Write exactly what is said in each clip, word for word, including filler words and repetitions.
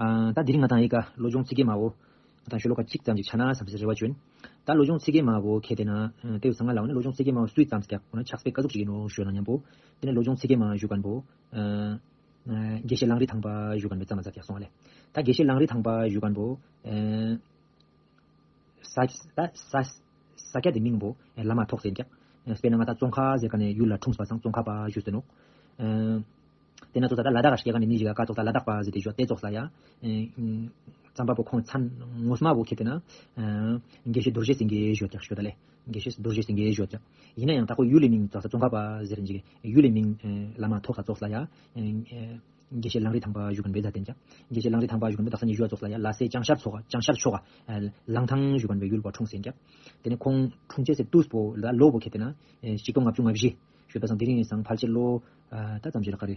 ཨ། ད་དེ་རིང་ང་དང་ཨི་ཀ་བློ་སྦྱོང་ཚིག་བརྒྱད་མ་བོ། ང་དང་ཤོ་ལོ་ཀ་གཅིག་ཙམ་ཞིག་ཆ་ན་བསམ་སའི་རེ་བ་བྱོན། ད་བློ་སྦྱོང་ཚིག་བརྒྱད་མ་བོ་ཁེ་དེ་ན་ཨ་ཏེའུ་ཚང་ང་ལ་བ་ནི་བློ་སྦྱོང་ཚིག་བརྒྱད་མ་བོ་སུའི་ཙམ་སྐྱག་ཁོ་ན་ཕྱག་དཔེ་ཀ་ཟུག་ཅིག་ཡིན་ནོ་ཞུ་ན་མཉམ་པོ། དེ་ནས་བློ་སྦྱོང་ཚིག་བརྒྱད་མ་ཞུ་མཁན་པོ། ཨ། ཨ། དགེ་བཤེས་གླང་རི་ཐང་པ་ཞུ་མཁན་པོ་ཙམ་མ་ཙམ་སྐྱག་སོང་བ་ལེ། ད་དགེ་བཤེས་གླང་རི་ཐང་པ་ཞུ་མཁན་པོ། ཨ། ས་ད་ས་ས་སྐྱ་དེ་མིང་པོ་བླ་མ་ཐོག་ཟེར་ཀྱག་དཔེར་ན་ང་ད་ཙོང་ཁ་ཟེར་ཀ་ནས་ཡུལ་ལ་འཁྲུངས་པ་སང་ཙོང་ཁ་པ་ཞུ་ཟེར་ནོག་དེ་ན་ཙོགས་ད་ལ་དྭགས་སྐྱེ་ཀ་ནས་མི་ཞིག་ག་ཀ་ཙོགས་ད་ལ་དྭགས་པ་ཟེར་ཏེ་ཞུ་བ་དེ་ཙོགས་ལ་ཡ། རྩམ་པ་པོ་ཁོང་མཚན་ངོ་མ་པོ་ཁེ་དེ་ན། དགེ་བཤེས་རྡོ་རྗེ་སེང་གེ་ཞུ་ཀྱག་ཞུ་ད་ལེ། དགེ་བཤེས་རྡོ་རྗེ་སེང་གེ་ཞུ་ཀྱག་ཡིན་ན་ཡང་ད་ཁོ་ཡུལ་ལི་མིང་ཙོགས་ཙོང་ཁ་པ་ཟེར་ཅིག་ཡུལ་ལི་མིང་བླ་མ་ཐོག་ཁ་ཙོགས་ལ་ཡ། དགེ་བཤེས་གླང་རི་ཐང་པ་ཞུ་མཁན་པའི་ཛ་དེན་ཀྱག་དགེ་བཤེས་གླང་རི་ཐང་པ་ཞུ་མཁན་པའི་དག་ས་ནས་ཞུ་བ་ཙོགས་ལ་ཡ་ལ་སེ་ལྕང་ཤར་ཚོ་ག་ལྕང་ཤར་ཆོ་ག་ལང་ཐང་ཞུ་མཁན་པའི་ཡུལ་པ་འཁྲུངས་ཟེར་ཀྱག་དེ་ནས་ཁོང་འཁྲུངས་ཆེ་སེ་ཏུས་པོ་ལ་ལོ་པོ་ཁེ་དེ་ན་ཆིག་སྟོང་ལྔ་བཅུ་ང་བཞི་ཞུ་བ་སང་དེ་རིང་ཡིན་སང་ཕལ་ཆེར་ལོ་ད་ཙམ་ཞིག་ལ་ག་རེ་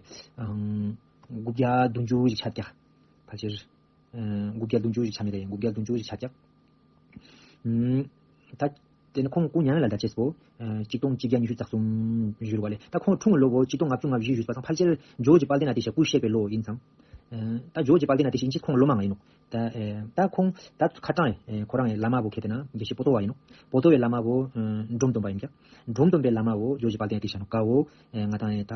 དགུ་བརྒྱ་བདུན་ཅུ་ཞིག་ཆགས་ཀྱག་ཕལ་ཆེར་དགུ་བརྒྱ་བདུན་ཅུ་ཞིག་ཆགས་མེད་དེ་ཡིན་དགུ་བརྒྱ་བདུན་ཅུ་ཞིག་ཆགས་ཀྱག་ད་དེ་ནས་ཁོང་སྐུ་མྱ་ངན་ལས་འདས་ཅེས་པོ། ཆིག་སྟོང་གཅིག་བརྒྱ་ཉི་ཤུ་རྩ་གསུམ་ཞུ་རུ་བ་ལས་ད་ཁོང་འཁྲུངས་ལོ་བོ་ཆིག་སྟོང་ལྔ་བཅུ་ང་བཞི་ཞུས་པ་དང་ཕལ་ཆེར་ཇོ་བོ་རྗེ་དཔལ་ལྡན་ཨ་ཏི་ཤ་སྐུ་གཤེགས་པའི་ལོ་ཡིན་ཙང་། ད་ཇོ་བོ་རྗེ་དཔལ་ལྡན་ཨ་ཏི་ཤ་ཡིན་ཅེས་ཁོང་ལོ་མང་ཡིན་ནོ། ད་ཁོང་ད་ཁ་གྲངས་ཁོ་རང་བླ་མ་བོ་ཁེ་དེ་ན་དགེ་བཤེས་པོ་ཏོ་བ་ཡིན་ནོ། པོ་ཏོ་བའི་བླ་མ་བོ་འབྲོམ་སྟོན་པ་ཡིན་ཀྱག་འབྲོམ་སྟོན་པའི་བླ་མ་བོ་ཇོ་བོ་རྗེ་དཔལ་ལྡན་ཨ་ཏི་ཤ་ནོ་ཀ་བོ་ང་དང་ད་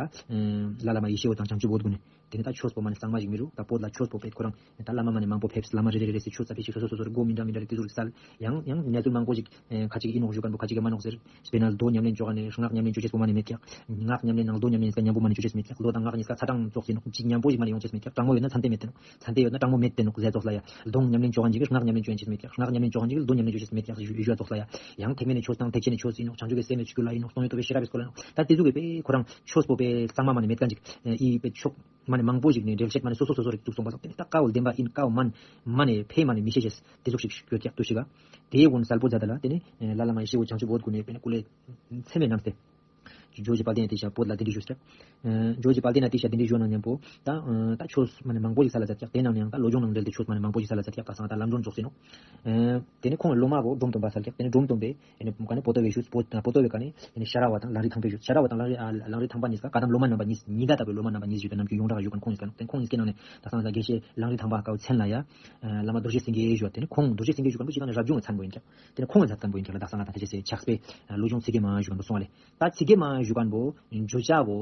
ལ་ལ་མ་ཡེ་ཤེས་བོ་དང་བྱང་ཆུབ་བོ་དགུ་ནི། དེ་ནས་ད་ཆོས་པོ་མ་ནི་གཙང་མ་ཞིག་མི་རུ་ད་བོད་ལ་ཆོས་པོ་པེད་ཁོ་རང་ད་བླ་མ་མ་ནི་མང་པོ་ཕེབས་བླ་མ་རེ་རེ་རེ་རེ་སི་ཆོས་ས་ཕེ་ཞིག་སོ་སོ་སོ་སོར་སྒོ་མི་འདྲ་མི་འདྲ་རེ་དེ་ཟུར་སལ་ཡང་ཡང་གནས་ཚུལ་མང་པོ་ཞིག་ཁ་ཅིག་ཡིན་ནོག་ཞུ་མཁན་པོ་ཁ་ཅིག་གི་མ་ནོག་ཟེར། དཔེར་ན་མདོ་ཉམས་ལེན་བཅོ་ཁ་ནས་སྔགས་ཉམས་ལེན་བཅོ་ཅེས་པོ་མ་ནི་མེད་ཀྱག་སྔགས་ཉམས་ལེན་ནང་མདོ་ཉམས་ལེན་ཉིས་ཀ་མཉམ་པོ་མ་ནི་བཅོ་ཅེས་མེད་ཀྱག་མདོ་དང་སྔགས་ཉིས་ཀ་ཚ་གྲང་ཙོགས་ཟིན་ནོག་ཅིག་མཉམ་པོ་ཞིག་མ་ནི་ཡོང་ཅེས་མེད་ཀྱག་དྲང་མོ་ཡོད་ན་ཚན་ཏེ་མེད་དེ་ནོག་ཚན་ཏེ་ཡོད་ན་དྲང་མོ་མེད་དེ་ནོག་ཟེར་ཙོགས་ལ་ཡ། མདོ་ཉམས་ལེན་བཅོ་ཁན་ཅིག་གིས་སྔགས་ཉམས་ལེན་བཅོ་ཡན་ཅེས་མེད་ཀྱག་སྔགས་ཉམས་ལེན་བཅོ་ཁན་ཅིག་གིས་མདོ་ཉམས་ལེན་བཅོ་ཅེས་མེད་ཀྱག་ཞུ་ཡ་ཙོགས་ལ་ཡ། ཡང་ཐེག་དམན་ནི་ཆོས་དང་ཐེག་ཆེན་ནི་ཆོས་ཡིན་ནོག་བྱང་ཆུབ་ཀྱི་སེམས་ནི་ཆོས་ལ་ཡིན་ནོག་སྟོང་ཉིད་རྟོགས་པའི་ཤེས་རབ་པའི་སྐོར་ལ་ཡིན་ནོག་ད་དེ་ཚོ་གི་པའི་ཁོ་རང་ཆོས་པོ་པའི་གཙང་མ་མ་ནི་མེད་ཁན་ཅིག་ཨི་པའི་ཕྱོགས་མ་ནི་མང་པོ་ཞིག་ནི་འགྲེལ་བཤད་མ་ནི་སོ་སོ་སོ་སོ་རིག་བཙུགས་སོང་པ་སོགས་དེ་ནི་ད་ཀའོ་བདེན་པ་ཨིན་ཀའོ་མན་མ་ནི་ཕེ་མ་ནི་མི་ཤེས་ཤེས་དེ་ཚོ་ཞིག་ཡོད་ཀྱག་ཏུ་ཞིག་ག་དེའི་ཀུན་གསལ་པོ་མཛད་ད་ལ་དེ་ནི་ལ་ལ་མ་ཡེ་ཤེས་བོ་བྱང་ཆུབ་བོད་ཀུན་ནས་པེ་ནི་ཀུ་ལེ་ཚད་མེད་རྣམས་ཏེ། ཇོ་བོ་རྗེ་དཔལ་ལྡན་ཨ་ཏི་ཤ་བོད་ལ་གདན་འདྲེན་ཞུས་ཀྱག་ཇོ་བོ་རྗེ་དཔལ་ལྡན་ཨ་ཏི་ཤ་གདན་འདྲེན་ཞུ་ནང་མཉམ་པོ་ད་ད་ཆོས་མ་ནི་མང་པོ་ཞིག་སལ་ལ་མཛད་ཀྱག་དེ་ནང་ནས་ཡང་ད་བློ་སྦྱོང་ནང་འབྲེལ་ཏེ་ཆོས་མ་ནི་མང་པོ་ཞིག་སལ་ལ་མཛད་ཀྱག་ད་སང་ད་ལམ་སྒྲོན་ཙོགས་ཟེར་ནོག་དེ་ནི་ཁོང་གི་སློབ་མ་བོ་འབྲོམ་སྟོན་པ་སལ་ཀྱག་དེ་ནི་འབྲོམ་སྟོན་པས་ཨེ་ནི་ག་ནི་པོ་ཏོ་བའི་ཞུས་པོ་པོ་ཏོ་བའི་ག་ནི་ཨེ་ནི་ཤ་ར་བ་དང་ལང་རི་ཐང་པའི་ཞུས་ཤ་ར་བ་དང་ལང་རི་ཨ་ལང་རི་ཐང་པ་གཉིས་ཀ་ཀ་དམ་སློབ་མ་རྣམ་པ་གཉིས་གཉིས་ཀ་ལྟ་བུའི་སློབ་མ་རྣམ་པ་གཉིས་ཞུས་ཏེ་ནམ་རྒྱུན་ཡོངས་གྲགས་ཡོད་ཀྱག་ཁོང་གཉིས་ཀ་ནོག་དེ་ཁོང་གཉིས་ཀའི་ནང་ནས་ད་སང་ད་དགེ་བཤེས་ལང་རི་ཐང་པ་ཀའོ་མཚན་ལ་ཡ་བླ་མ་རྡོ་རྗེ་སེང་གེ་ཞུ་བ་དེ་ནི་ཁོང་རྡོ་རྗེ་སེང་གེ་ཞུ་མཁན་པོ་ཅིག་ག་ནི་རབ་བྱུང་གི་མཚན་པོ་ཡིན་ཀྱག་དེ་ནི་ཁོང་གི་མཚན་པོ་ཡིན་ཀྱག་ལ་ད་སང་ད་ད་ཆ་ཤས་སེ་ཕྱག་དཔེ་བློ་སྦྱོང་ཚིག་བརྒྱད་མ་ཞུ་མཁན་པོ་སོང་བ་ལས། ད་ཚིག་བརྒྱད་མ་ཞུ་མཁན་པོ་བརྗོད་བྱ་བོ་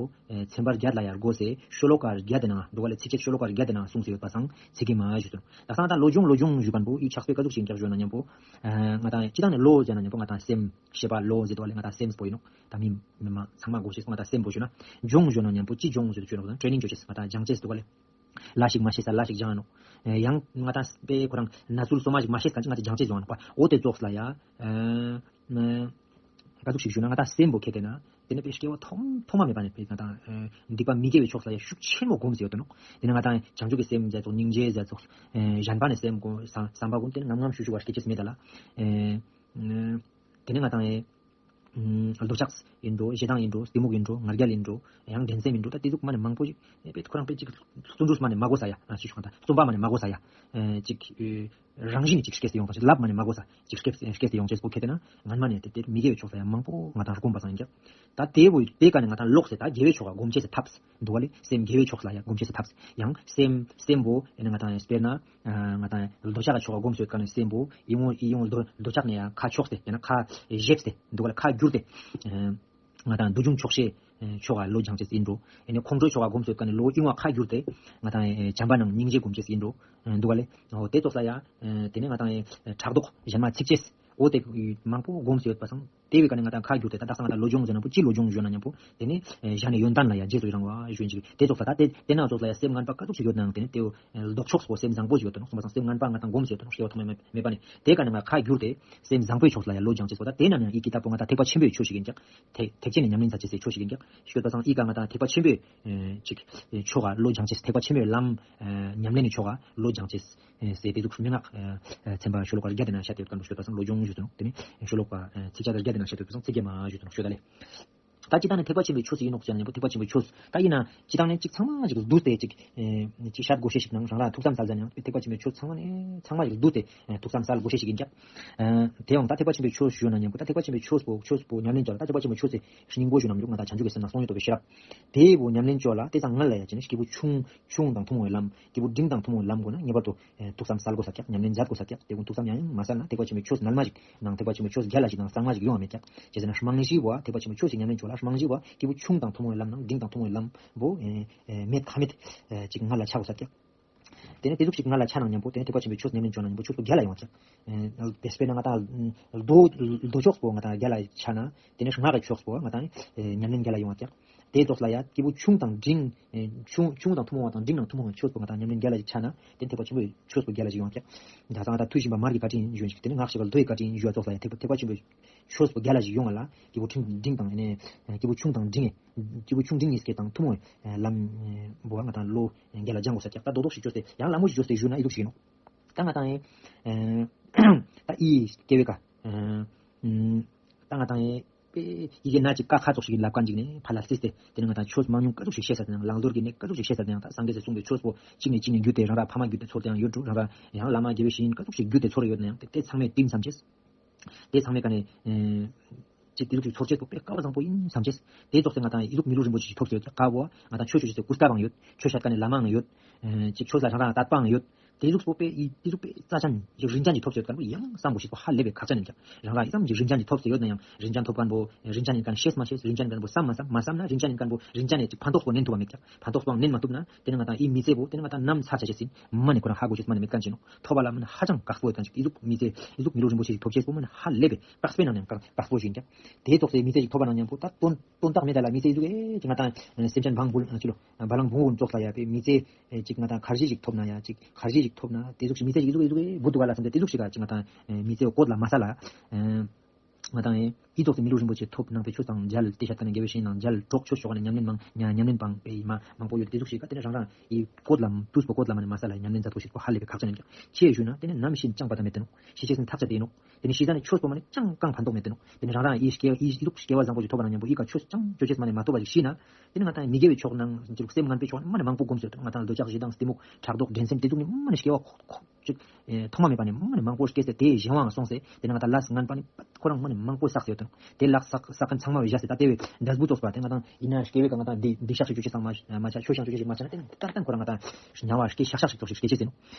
ཚན་པ་བརྒྱད་ལ་ཡར་བགོས་སེ་ཤོ་ལོ་ཀ་བརྒྱད་དེ་ནང་འདུག་ག་ལས་ཚིགས་བཅད་ཤོ་ལོ་ཀ་བརྒྱད་དེ་ནང་གསུངས་སེ་ཡོད་པ་སང་ཚིག་བརྒྱད་མ་ཞུ་དོ། ད་སང་ད་བློ་སྦྱོང་བློ་སྦྱོང་ཞུ་མཁན་པོ་ཨི་ཕྱག་དཔེ་ཀ་ཟུག་ཞིག་ཀྱག་ཞུ་ན་མཉམ་པོ། ང་དང་སྤྱི་བཏང་ནས་བློ་ཟེར་ན་མཉམ་པོ་ང་དང་སེམས་ཤེས་པ་བློ་ཟེར་འདུག་ག་ལས་ང་དང་སེམས་པོ་ཡིན་ནོག་ད་མི་མི་མ་ཚང་མ་གོ་ཤེས་སོང་ང་དང་སེམས་པོ་ཞུ་ན། སྦྱོང་ཞུ་ན་མཉམ་པོ་ཅི་སྦྱོང་ཟེར་དུ་ཞུ་ན་ང་དང་སྦྱང་ཅེས་འདུག་ག་ལས་ལ་ཞིག་མ་ཤེས་ས་ལ་ཞིག་སྦྱང་ནོག་ཡང་ང་དང་དཔེ་ཁོ་རང་ན་ཚུལ་སོ་མ་ཞིག་མ་ཤེས་ས་ཅིག་ང་དང་སྦྱང་ཅེས་སྦྱང་ནོག་པ་འོ་དེ་ཙོགས་ལ་ཡ། ཨ། ཀ་ཟུག་ཞིག་ཞུ་ན་ང་དང་སེམས་པོ་ཁེ་དེ་ན། དེ་ནས་དཔེ་སྐྱེ་བ་ཐོག་ཐོག་མ་མེད་པ་ནས་དཔེ་ང་དང་སྡིག་པ་མི་དགེ་བའི་ཕྱོགས་ལ་ཡ་ཤུགས་ཆེན་མོ་སྒོམ་ཟེར་ཡོད་དོ་ནོག་དེ་ནས་ང་དང་བྱང་ཆུབ་ཀྱི་སེམས་མཛད་ཚོགས་སྙིང་རྗེ་མཛད་ཚོགས་གཞན་པ་ནས་སེམས་སྒོམ་བསམ་པ་སྒོམ་དེ་ནས་ངམ་ངམ་ཤུགས་ཤུགས་བ་སྐད་ཅེས་མེད་ད་ལ། དེ་ནས་ང་དང་འདོད་ཆགས་ཡིན་འགྲོ་ཞེ་སྡང་ཡིན་འགྲོ་གཏི་མུག་ཡིན་འགྲོ་ང་རྒྱལ་ཡིན་འགྲོ་ཡང་འགྲན་སེམས་ཡིན་འགྲོ་ད་དེ་ཟུག་མ་ནས་མང་པོ་ཞིག་དཔེ་ཁོ་རང་དཔེ་ཅིག་བརྩོན་འགྲུས་མ་ནས་མ་དགོས་ས་ཡ་ང་ཞུ་ཆོག་ད་བརྩོན་པ་མ་ནས་མ་དགོས་ས་ཡ་ཅིག་རང་བཞིན་ཅིག་སྐྱེས་ཏེ་ཡོང་ཐང་ཅིག་ལབ་མ་ནས་མ་གོ་ས་ཅིག་སྐྱེས་སྐྱེས་ཏེ་ཡོང་ཅེས་པོ་ཁེ་དེ་ན་ངན་མ་ནས་དེ་དེ་མི་དགེ་བའི་ཕྱོགས་ལ་ཡང་མང་པོ་ང་དང་རུ་སྐོམ་པ་སང་ཡིན་ཀྱང་། ད་དེ་བོ་དེ་ཀ་ནས་ང་དང་ལོག་སེ་ད་དགེ་བའི་ཕྱོགས་ལ་སྒོམ་ཅེས་སུ་ཐབས་འདུག་ག་ལས་སེམས་དགེ་བའི་ཕྱོགས་ལ་ཡང་སྒོམ་ཅེས་སུ་ཐབས་ཡང་སེམས་སེམས་པོ་ཨེ་ནི་ང་དང་དཔེར་ན་ང་དང་འདོད་ཆགས་ཀྱི་ཕྱོགས་ལ་སྒོམ་སོད་ཀ་ནས་སེམས་པོ་ཨི་ཡོང་ཨི་ཡོང་འདོད་འདོད་ཆགས་ནས་ཡང་ཁ་ཕྱོགས་ཏེ་དཔེར་ན་ཁ་བཞེས་ཏེ་འདུག་ག་ལས་ཁ་བསྒྱུར་ཏེ། ང་དང་འདུལ་བྱུང་ཆོག་ཤེས་ཕྱོགས་ལ་བློ་སྦྱང་ཅེས་ཡིན་འགྲོ། ཨེ་ནས་ཁོང་ཁྲོའི་ཕྱོགས་ལ་སྒོམ་སོད་ཀ་ནས་བློ་ཨི་ཡོང་ཁ་བསྒྱུར་ཏེ་ང་དང་བྱམས་པ་ནང་སྙིང་རྗེ་སྒོམ་ཅེས་ཡིན་འགྲོ། འདུག་ག་ལས་འོ་དེ་ཙོགས་ལ་ཡ། དེ་ནས་ང་དང་ཕྲག་དོག་གཞན་མ་ཚིག་ཅེས་འོ་དེ་མང་པོ་སྒོམ་སོད་པ་སང་དེ་བས་ཀ་ནས་ང་དང་ཁ་བསྒྱུར་ཏེ་ད་དག་ས་ང་དང་བློ་སྦྱོང་ཟེར་ན་པོ་ཅི་བློ་སྦྱོང་ཞུ་ན་མཉམ་པོ་དེ་ནས་གཞན་ནས་ཡོན་ཏན་ལ་ཡ་རྗེས་སུ་ཡི་རང་བ་ཞུ་ཅིག་དེ་ཙོགས་ལ་ད་དེ་དེ་ན་ཙོགས་ལ་ཡ་སེམས་ངན་པ་ཀ་ཙོགས་ཤིག་ཡོད་ནའང་དེ་ནས་དེ་ལྡོག་ཕྱོགས་པོ་སེམས་བཟང་པོ་ཞིག་ཡོད་དོ་ནོ་གསུངས་པ་སང་སེམས་ངན་པ་ང་དང་སྒོམ་ཟེར་དོ་ནོ་སྐྱེ་བ་ཐོག་མེད་མེད་པ་ནི་དེ་ཀ་ནས་ང་ཁ་བསྒྱུར་ཏེ་སེམས་བཟང་པོའི་ཕྱོགས་ལ་ཡ་བློ་སྦྱང་ཅེས་སོ་ད་དེ་ན་ནས་ཡི་གེ་ལྟ་བུ་ང་དང་ཐེག་པ་ཆེན་པོའི་ཆོས་ཤིག་ཡིན་ཀྱང་ཐེག་ཐེག་ཆེན་ནས་ཉམས་ལེན་མཛད་ཅེས་སའི་ཆོས་ཤིག་ཡིན་ཀྱང་ཤོད་པ་སང་ཨི་ཀ་ང་དང་ཐེག་པ་ཆེན་པོའི་ཅིག་ཕྱོགས་ལ་བློ་སྦྱང་ཅེས་ཐེག་པ་ཆེན་པོའི་ལམ་ཉམས་ལེན་ནི་ཕྱོགས་ལ་བློ་སྦྱང་ཅེས་ཟེར་དེ་ཚོ་མན་ངག་ཚན་པ་ཤོ་ལོ་ཀ་བརྒྱད་དེ་ན་བཤད་དེ་ཡོད་ཀ་འདུག་ཤོད་པ་སང་བློ་སྦྱོང་ཞུ་དོ་ནོ་དེ་ནི་ཤོ་ལོ་ཀ་ཚིགས་བཅད་བརྒྱད་དེ་ན་བཤད་དེ་ཡོད་པ་སང་ཚིགས་བརྒྱད་མ་ཞུ་དོ་ནོ་ཤོད་ད་ལེ། ད་སྤྱིར་བཏང་ནས་ཐེག་པ་ཆེན་པོའི་ཆོས་སུ་ཡིན་ནོ་ཟེར་ན་མཉམ་པོ་ཐེག་པ་ཆེན་པོའི་ཆོས་ད་ཡིན་ན་སྤྱིར་བཏང་ནས་གཅིག་ཚང་མ་གཅིག་བསྡུས་ཏེ་གཅིག་ཨེ་གཅིག་བཤད་དགོས་ཤེས་ཤིག་དང་རང་རང་ཐུགས་བསམ་སལ་ཟ་ནས་ཐེག་པ་ཆེན་པོའི་ཆོས་ཚང་མ་ནས་ཚང་མ་གཅིག་བསྡུས་ཏེ་ཨེ་ཐུགས་བསམ་སལ་དགོས་ཤེས་ཤིག་ཡིན་ཀྱང་། ཨེ་དེ་ཡང་ད་ཐེག་པ་ཆེན་པོའི་ཆོས་ཞུ་ན་མཉམ་པོ་ད་ཐེག་པ་ཆེན་པོའི་ཆོས་པོ་ཆོས་པོ་ཉམས་ལེན་བྱ་ལ་ད་ཐེག་པ་ཆེན་པོའི་ཆོས་སི་སྙིང་པོ་ཞུ་ན་མི་འདུག་ང་ད་བྱང་ཆུབ་ཀྱི་སེམས་དང་བསམ་ཡས་རྟོགས་པའི་ཤེས་རབ། དེའི་བོ་ཉམས་ལེན་ཕྱོགས་ལ་དེ་ཙམ་སྔོན་ལ་ཡ་བྱས་ནས་སྐྱེས་བུ་ཆུང་ཆུང་དང་ཐུན་མོང་བའི་ལམ་སྐྱེས་བུ་འབྲིང་དང་ཐུན་མོང་བའི་ལམ་དགོས་ན་ངེས་པར་དུ་ཐུགས་བསམ་གསལ་དགོས་ས་ཀྱག་ཉམས་ལེན་མཛད་དགོས་ས་ཀྱག་དེ་ཀུན་ཐུགས་བསམ་ཡང་ཡང་མ་གསལ་ན་ཐེག་པ་ཆེན་པོའི་ཆོས་ནར་མ་ཞིག་ནང་ཐེག་པ་ཆེན་པོའི་ཆོས་རྒྱལ་ལ་ཞིག་དང་གཙང་མ་ཞིག་ཡོང་བ་མེད་ཀྱག་བྱས་ཙང་རྨང་གཞིའི་བོ་ཐེག་པ་ཆེན་པོའི་ཆོས་ཀྱི་ཉམས་ལེན་ཕྱོགས་ལ་རྨང་གཞིའི་བོ་སྐྱེས་བུ་ཆུང་དང་ཐུན་མོང་བའི་ལམ་ནང་འབྲིང་དང་ཐུན་མོང་བའི་ལམ་བོ་མེད་ཁ་མེད་ཅིག་ང་ལ་ཆགས་དགོས་ས་ཀྱག་དེ་ནས་དེ་ཟུག་ཞིག་ང་ལ་ཆ་ནང་མཉམ་པོ་དེ་ནས་ཐེག་པ་ཆེན་པོའི་ཆོས་ཉམས་ལེན་བྱོས་ན་མཉམ་པོ་ཆོས་པོ་རྒྱལ་ལ་ཡོང་བ་ཀྱག་དེ་སྤེར་ན་ང་དང་མདོ་མདོ་ཕྱོགས་པོ་ང་དང་རྒྱལ་ལ་ཆ་ན་དེ་ནས་སྔགས་ཀྱི་ཕྱོགས་པོ་ང་དང་ཉམས་ལེན་རྒྱལ་ལ་ཡོང་བ་ཀྱག་དེ་ཙོགས་ལ་ཡ་སྐྱེས་བུ་ཆུང་དང་འབྲིང་ཆུང་ཆུང་དང་ཐུན་མོང་བ་དང་འབྲིང་དང་ཐུན་མོང་བའི་ཆོས་པོ་ང་དང་ཉམས་ལེན་རྒྱལ་ལ་ཞིག་ཆ་ན་དེ་ཐེག་པ་ཆེན་པོའི་ཆོས་པོ་རྒྱལ་ལ་ཞིག་ཡོང་བ་ཀྱག་ད་ཚང་ད་ཐུགས་བཞིན་པ་མར་གྱི་བཀའ་དྲིན་ཞུ་ཞིག་དེ་ནས་སྔགས་ཞིག་ག་མདོའི་བཀའ་དྲིན་ཞུ་བ་ཙོགས་ལ་ཡ་ཐེག་པ་ཐེག་པ་ཆེན་པོའི་ཆོས་པོ་རྒྱལ་ལ་ཞིག་ཡོང་བ་ལ་སྐྱེས་བུ་ཆུང་འབྲིང་དང་ནས་སྐྱེས་བུ་ཆུང་དང་འབྲིང་སྐྱེས་བུ་ཆུང་འབྲིང་གཉིས་ཀྱི་དང་ཐུན་མོང་བའི་ལམ་བོ་ང་དང་བློ་རྒྱལ་ལ་སྦྱང་དགོས་ས་ཀྱག་ད་རྡོག་རྡོག་ཞིག་བཅོས་ཏེ་ཡང་ལ་མོ་ཞིག་བཅོས་ཏེ་ཞུ་ན་ཨི་ཟུག་ཞིག་ཡིན་ནོ། ད་ང་དང་ཨེ། ད་ཨི་སྐྱེ་བའི་ཀ་ཨེ། ད་ང་དང་ཨེ། པེ་ཡི་གེ་ན་ཅིག་ཀ་ཁ་ཙོགས་ཤིག་གི་ལབ་ཀ་འཇིག་ནས་ཕ་ལ་སིས་ཏེ་དེ་ནས་ང་དང་ཆོས་མང་ཉུང་ཀ་ཙོགས་ཤིག་བཤད་ས་དང་ལང་ལོར་གྱི་ནས་ཀ་ཙོགས་ཤིག་བཤད་ས་དང་ད་སངས་རྒྱས་སི་གསུང་གི་ཆོས་པོ་གཅིག་ནས་གཅིག་ནས་བརྒྱུད་དེ་རང་ར་ཕ་མ་བརྒྱུད་དེ་ཚོར་དེ་ཡང་ཡོད་འགྲོ་རང་ར་ཡང་བླ་མ་དགེ་བའི་བཤེས་གཉེན་ཀ་ཙོགས་ཤིག་བརྒྱུད་དེ་ཚོར་ཡོད་ན་ཡང་དེ་ཚང་མས་དེ་བསམ་ཅེས། དེ་ཚང་མས་ཀ་ནས་ཨེ། ཅིག་དེ་ལུགས་ཀྱི་ཚོར་ཆེད་དུ་དཔེ་སྐལ་བ་བཟང་པོ་ཡིན་བསམ་ཅེས། དེ་ཙོགས་སེ་ང་དང་ཡིད་ལུགས་མི་ལུགས་རིན་པོ་ཆེ་ཞིག་ཐོབ་ཟེར་ཡོད་ཀ་བོ་ང་དང་ཆོས་ཆོས་ཞིག་ཟེར་གུ་སྐལ་བའང་ཡོད། ཆོས་བཤད་ཀ་ནས་བླ་མའང་ཡོད། ཅིག་ཆོས་ལ་རང་རང་དད་པའང་ཡོད། དེ་ལུགས་པོ་དཔེ་ཡིད་དེ་ལུགས་དཔེ་རྩ་ཆེན་ཅིག་རིན་ཆེན་ཅིག་ཐོབ་ཟེར་ཡོད་ཀ་བོ་ཡང་བསམ་དགོས་ཤེས་པོ་ཧ་ལས་པའི་ཁག་ཅན་ཡིན་ཀྱང་རང་རང་ཡིད་ཙམ་ཅིག་རིན་ཆེན་ཅིག་ཐོབ་ཟེར་ཡོད་ན་ཡང་རིན་ཆེན་ཐོབ་མཁན་པོ་རིན་ཆེན་ཡིན་མཁན་ཤེས་མ་ཤེས་རིན་ཆེན་ཡིན་མཁན་པོ་བསམ་མ་བསམ་མ་བསམ་ན་རིན་ཆེན་ཡིན་མཁན་པོ་རིན་ཆེན་ནས་ཅིག་ཕན་ཐོགས་པོ་ནན་ཐུབ་པ་མེད་ཀྱང་ཕན་ཐོགས་པོ་ནན་མ་ཐུབ་ན་དེ་ནས་ང་དང་ཡིད་མི་ཚེ་པོ་དེ་ནས་ང་དང་ནམ་ཚར་ཆ་ཆེ་སྲིད་མ་ནས་ཁོ་རང་ཧ་གོ་ཆེ་མ་ནས་མེད་མཁན་ཅིག་ནོ། ཐོབ་པ་ལ་མ་ནས་ཧ་ཅང་དཀགས་པོ་ཡོད་མཁན་ཅིག་ཡིད་ལུགས་མི་ཚེ་ཡིད་ལུགས་མི་ལུགས་རིན་པོ་ཆེ་ཞིག་ཐོབ་ཆེས་པོ་མ་ནས་ཧ་ལས་པའི་དཀགས་པོའི་ནང་ནས་དཀགས་པོ་ཞིག་ཀྱང་། དེའི་ཐོག་སའི་མི་ཚེ་ཞིག་ཐོབ་པ་ན་མཉམ་པོ་ད་དོན་དོན་དག་མེད་ད་ལ་མི་ཚེ་ཡིད་ལུགས་ཨེ་ཅིག་ང་དང་སེམས་ཅན་བང་བུ་ཅི་ལོ་བ་ལང་བུང་བུ་ཙོགས་ལ་ཡ་པའི་མི་ཚེ་ཅིག་ང་དང་ཁར་ཇི་ཞིག་ཐོབ་ན་ཡ་ཅིག་ཁར་ཇི་ཞིག་ཐོབ་ན་དེ་ཟུག་ཞིག་མི་ཚེ་ཞིག་ཡིད་ལུགས་ཨེ་ལུགས་ཨེ་བུ་འདུག་ག་ལ་བསམ་སྟེ་དེ་ཟུག་ཞིག་ག་ཅིག་ང་དང་མི་ཚེ་བཀོད་ལ་མ་ས་ལ། ང་དང་ཨེ་ཡིད་ཐོག་ཏུ་མི་ལུས་རིན་པོ་ཆེ་ཐོབ་ནང་པའི་ཆོས་དང་མཇལ་ཏེ་ཤ་ཏ་ནས་དགེ་བའི་བཤེས་གཉེན་དང་མཇལ་གྲོགས་ཆོས་ཕྱོགས་ནས་ཉམས་ལེན་མང་ཉ་ཉམས་ལེན་སྤང་པའི་མ་མང་པོ་ཡོད་དེ་ཟུག་ཞིག་ག་དེ་ནས་རང་རང་ཡི་བཀོད་ལ་དུས་པོ་བཀོད་ལ་མ་ནས་མ་ས་ལ་ཉམས་ལེན་མཛད་ཐུབ་ཤེས་པོ་ཧ་ལས་པའི་ཁག་ཅན་ཡིན་ཀྱང་ཆེས་ཞུས་ན་དེ་ནས་ནམ་ཤི་ན་ཅང་པ་ད་མེད་དེ་ནོ། ཤི་ཆེས་སུ་ཐག་ཆད་དེ་ཡིན་ནོ། དེ་ནས་ཤི་ས་ནས་ཆོས་པོ་མ་ནས་ཅང་གང་ཕན་ཐོགས་མེད་དེ་ནོ། དེ་ནས་རང་རང་ཡི་སྐྱེ་བ་ཡི་ལུགས་སྐྱེ་བ་བཟང་པོ་ཞིག་ཐོབ་པ་ན་མཉམ་པོ་ཡི་ག་ཆོས་ཅང་ཅོ་ཆེས་མ་ནས་མ་ཐོབ་པ་ཞིག་ཤི་ན། དེ་ནས་ང་དང་མི་དགེ་བའི་ཕྱོགས་ནང་སེམས་ངན་པའི་ཕྱོགས་ནས་མ་ནས་མང་པོ་སྒོམ་ཟེར་དུ་ང་དང་འདོད་ཆགས་ཞེ་སྡང་གཏི་མུག་ཕྲག་དོག་འགྲན་སེམས་དེ་ཚོ་ནི་མ་ནས་སྐྱེ་བ་ཁོ་ཁོ་ཅིག་ཐོག་མ་མེད་པ་ནས་མ་ནས་མང་པོ་སྐྱེས་ཏེ་དེའི་གཞན་དབང་སོང་སྟེ་དེ་ནས་ང་དང་ལས་ངན་པ་ནི་ཁོ་རང་མ་ནས་མང་པོ་བསགས་ཡོད་དོ། དེ་ལས་བསགས་བསགས་མཁན་ཚང་མ་བའི་བཞག་སྟེ་ད་དེ་བའི་འབྲས་བུ་ཙོགས་པ་དེ་ང་དང་ཡིན་ན་སྐྱེ་བའི་ག་ང་དང་འདི་འདི་ཤག་ཤིག་ཅོ་ཆེས་ཚང་མ་མ་ཆ་ཆོས་ཤང་ཅོ་ཆེས་ཤིག་མ་ཆ་ན་དེ་ནས་ཏར་ཏན་ཁོ་རང་ང་དང་དམྱལ་བ་སྐྱེ་ཤག་ཤག་ཤིག་ཙོགས་ཤིག་སྐྱེ་ཆེས་ཟིན་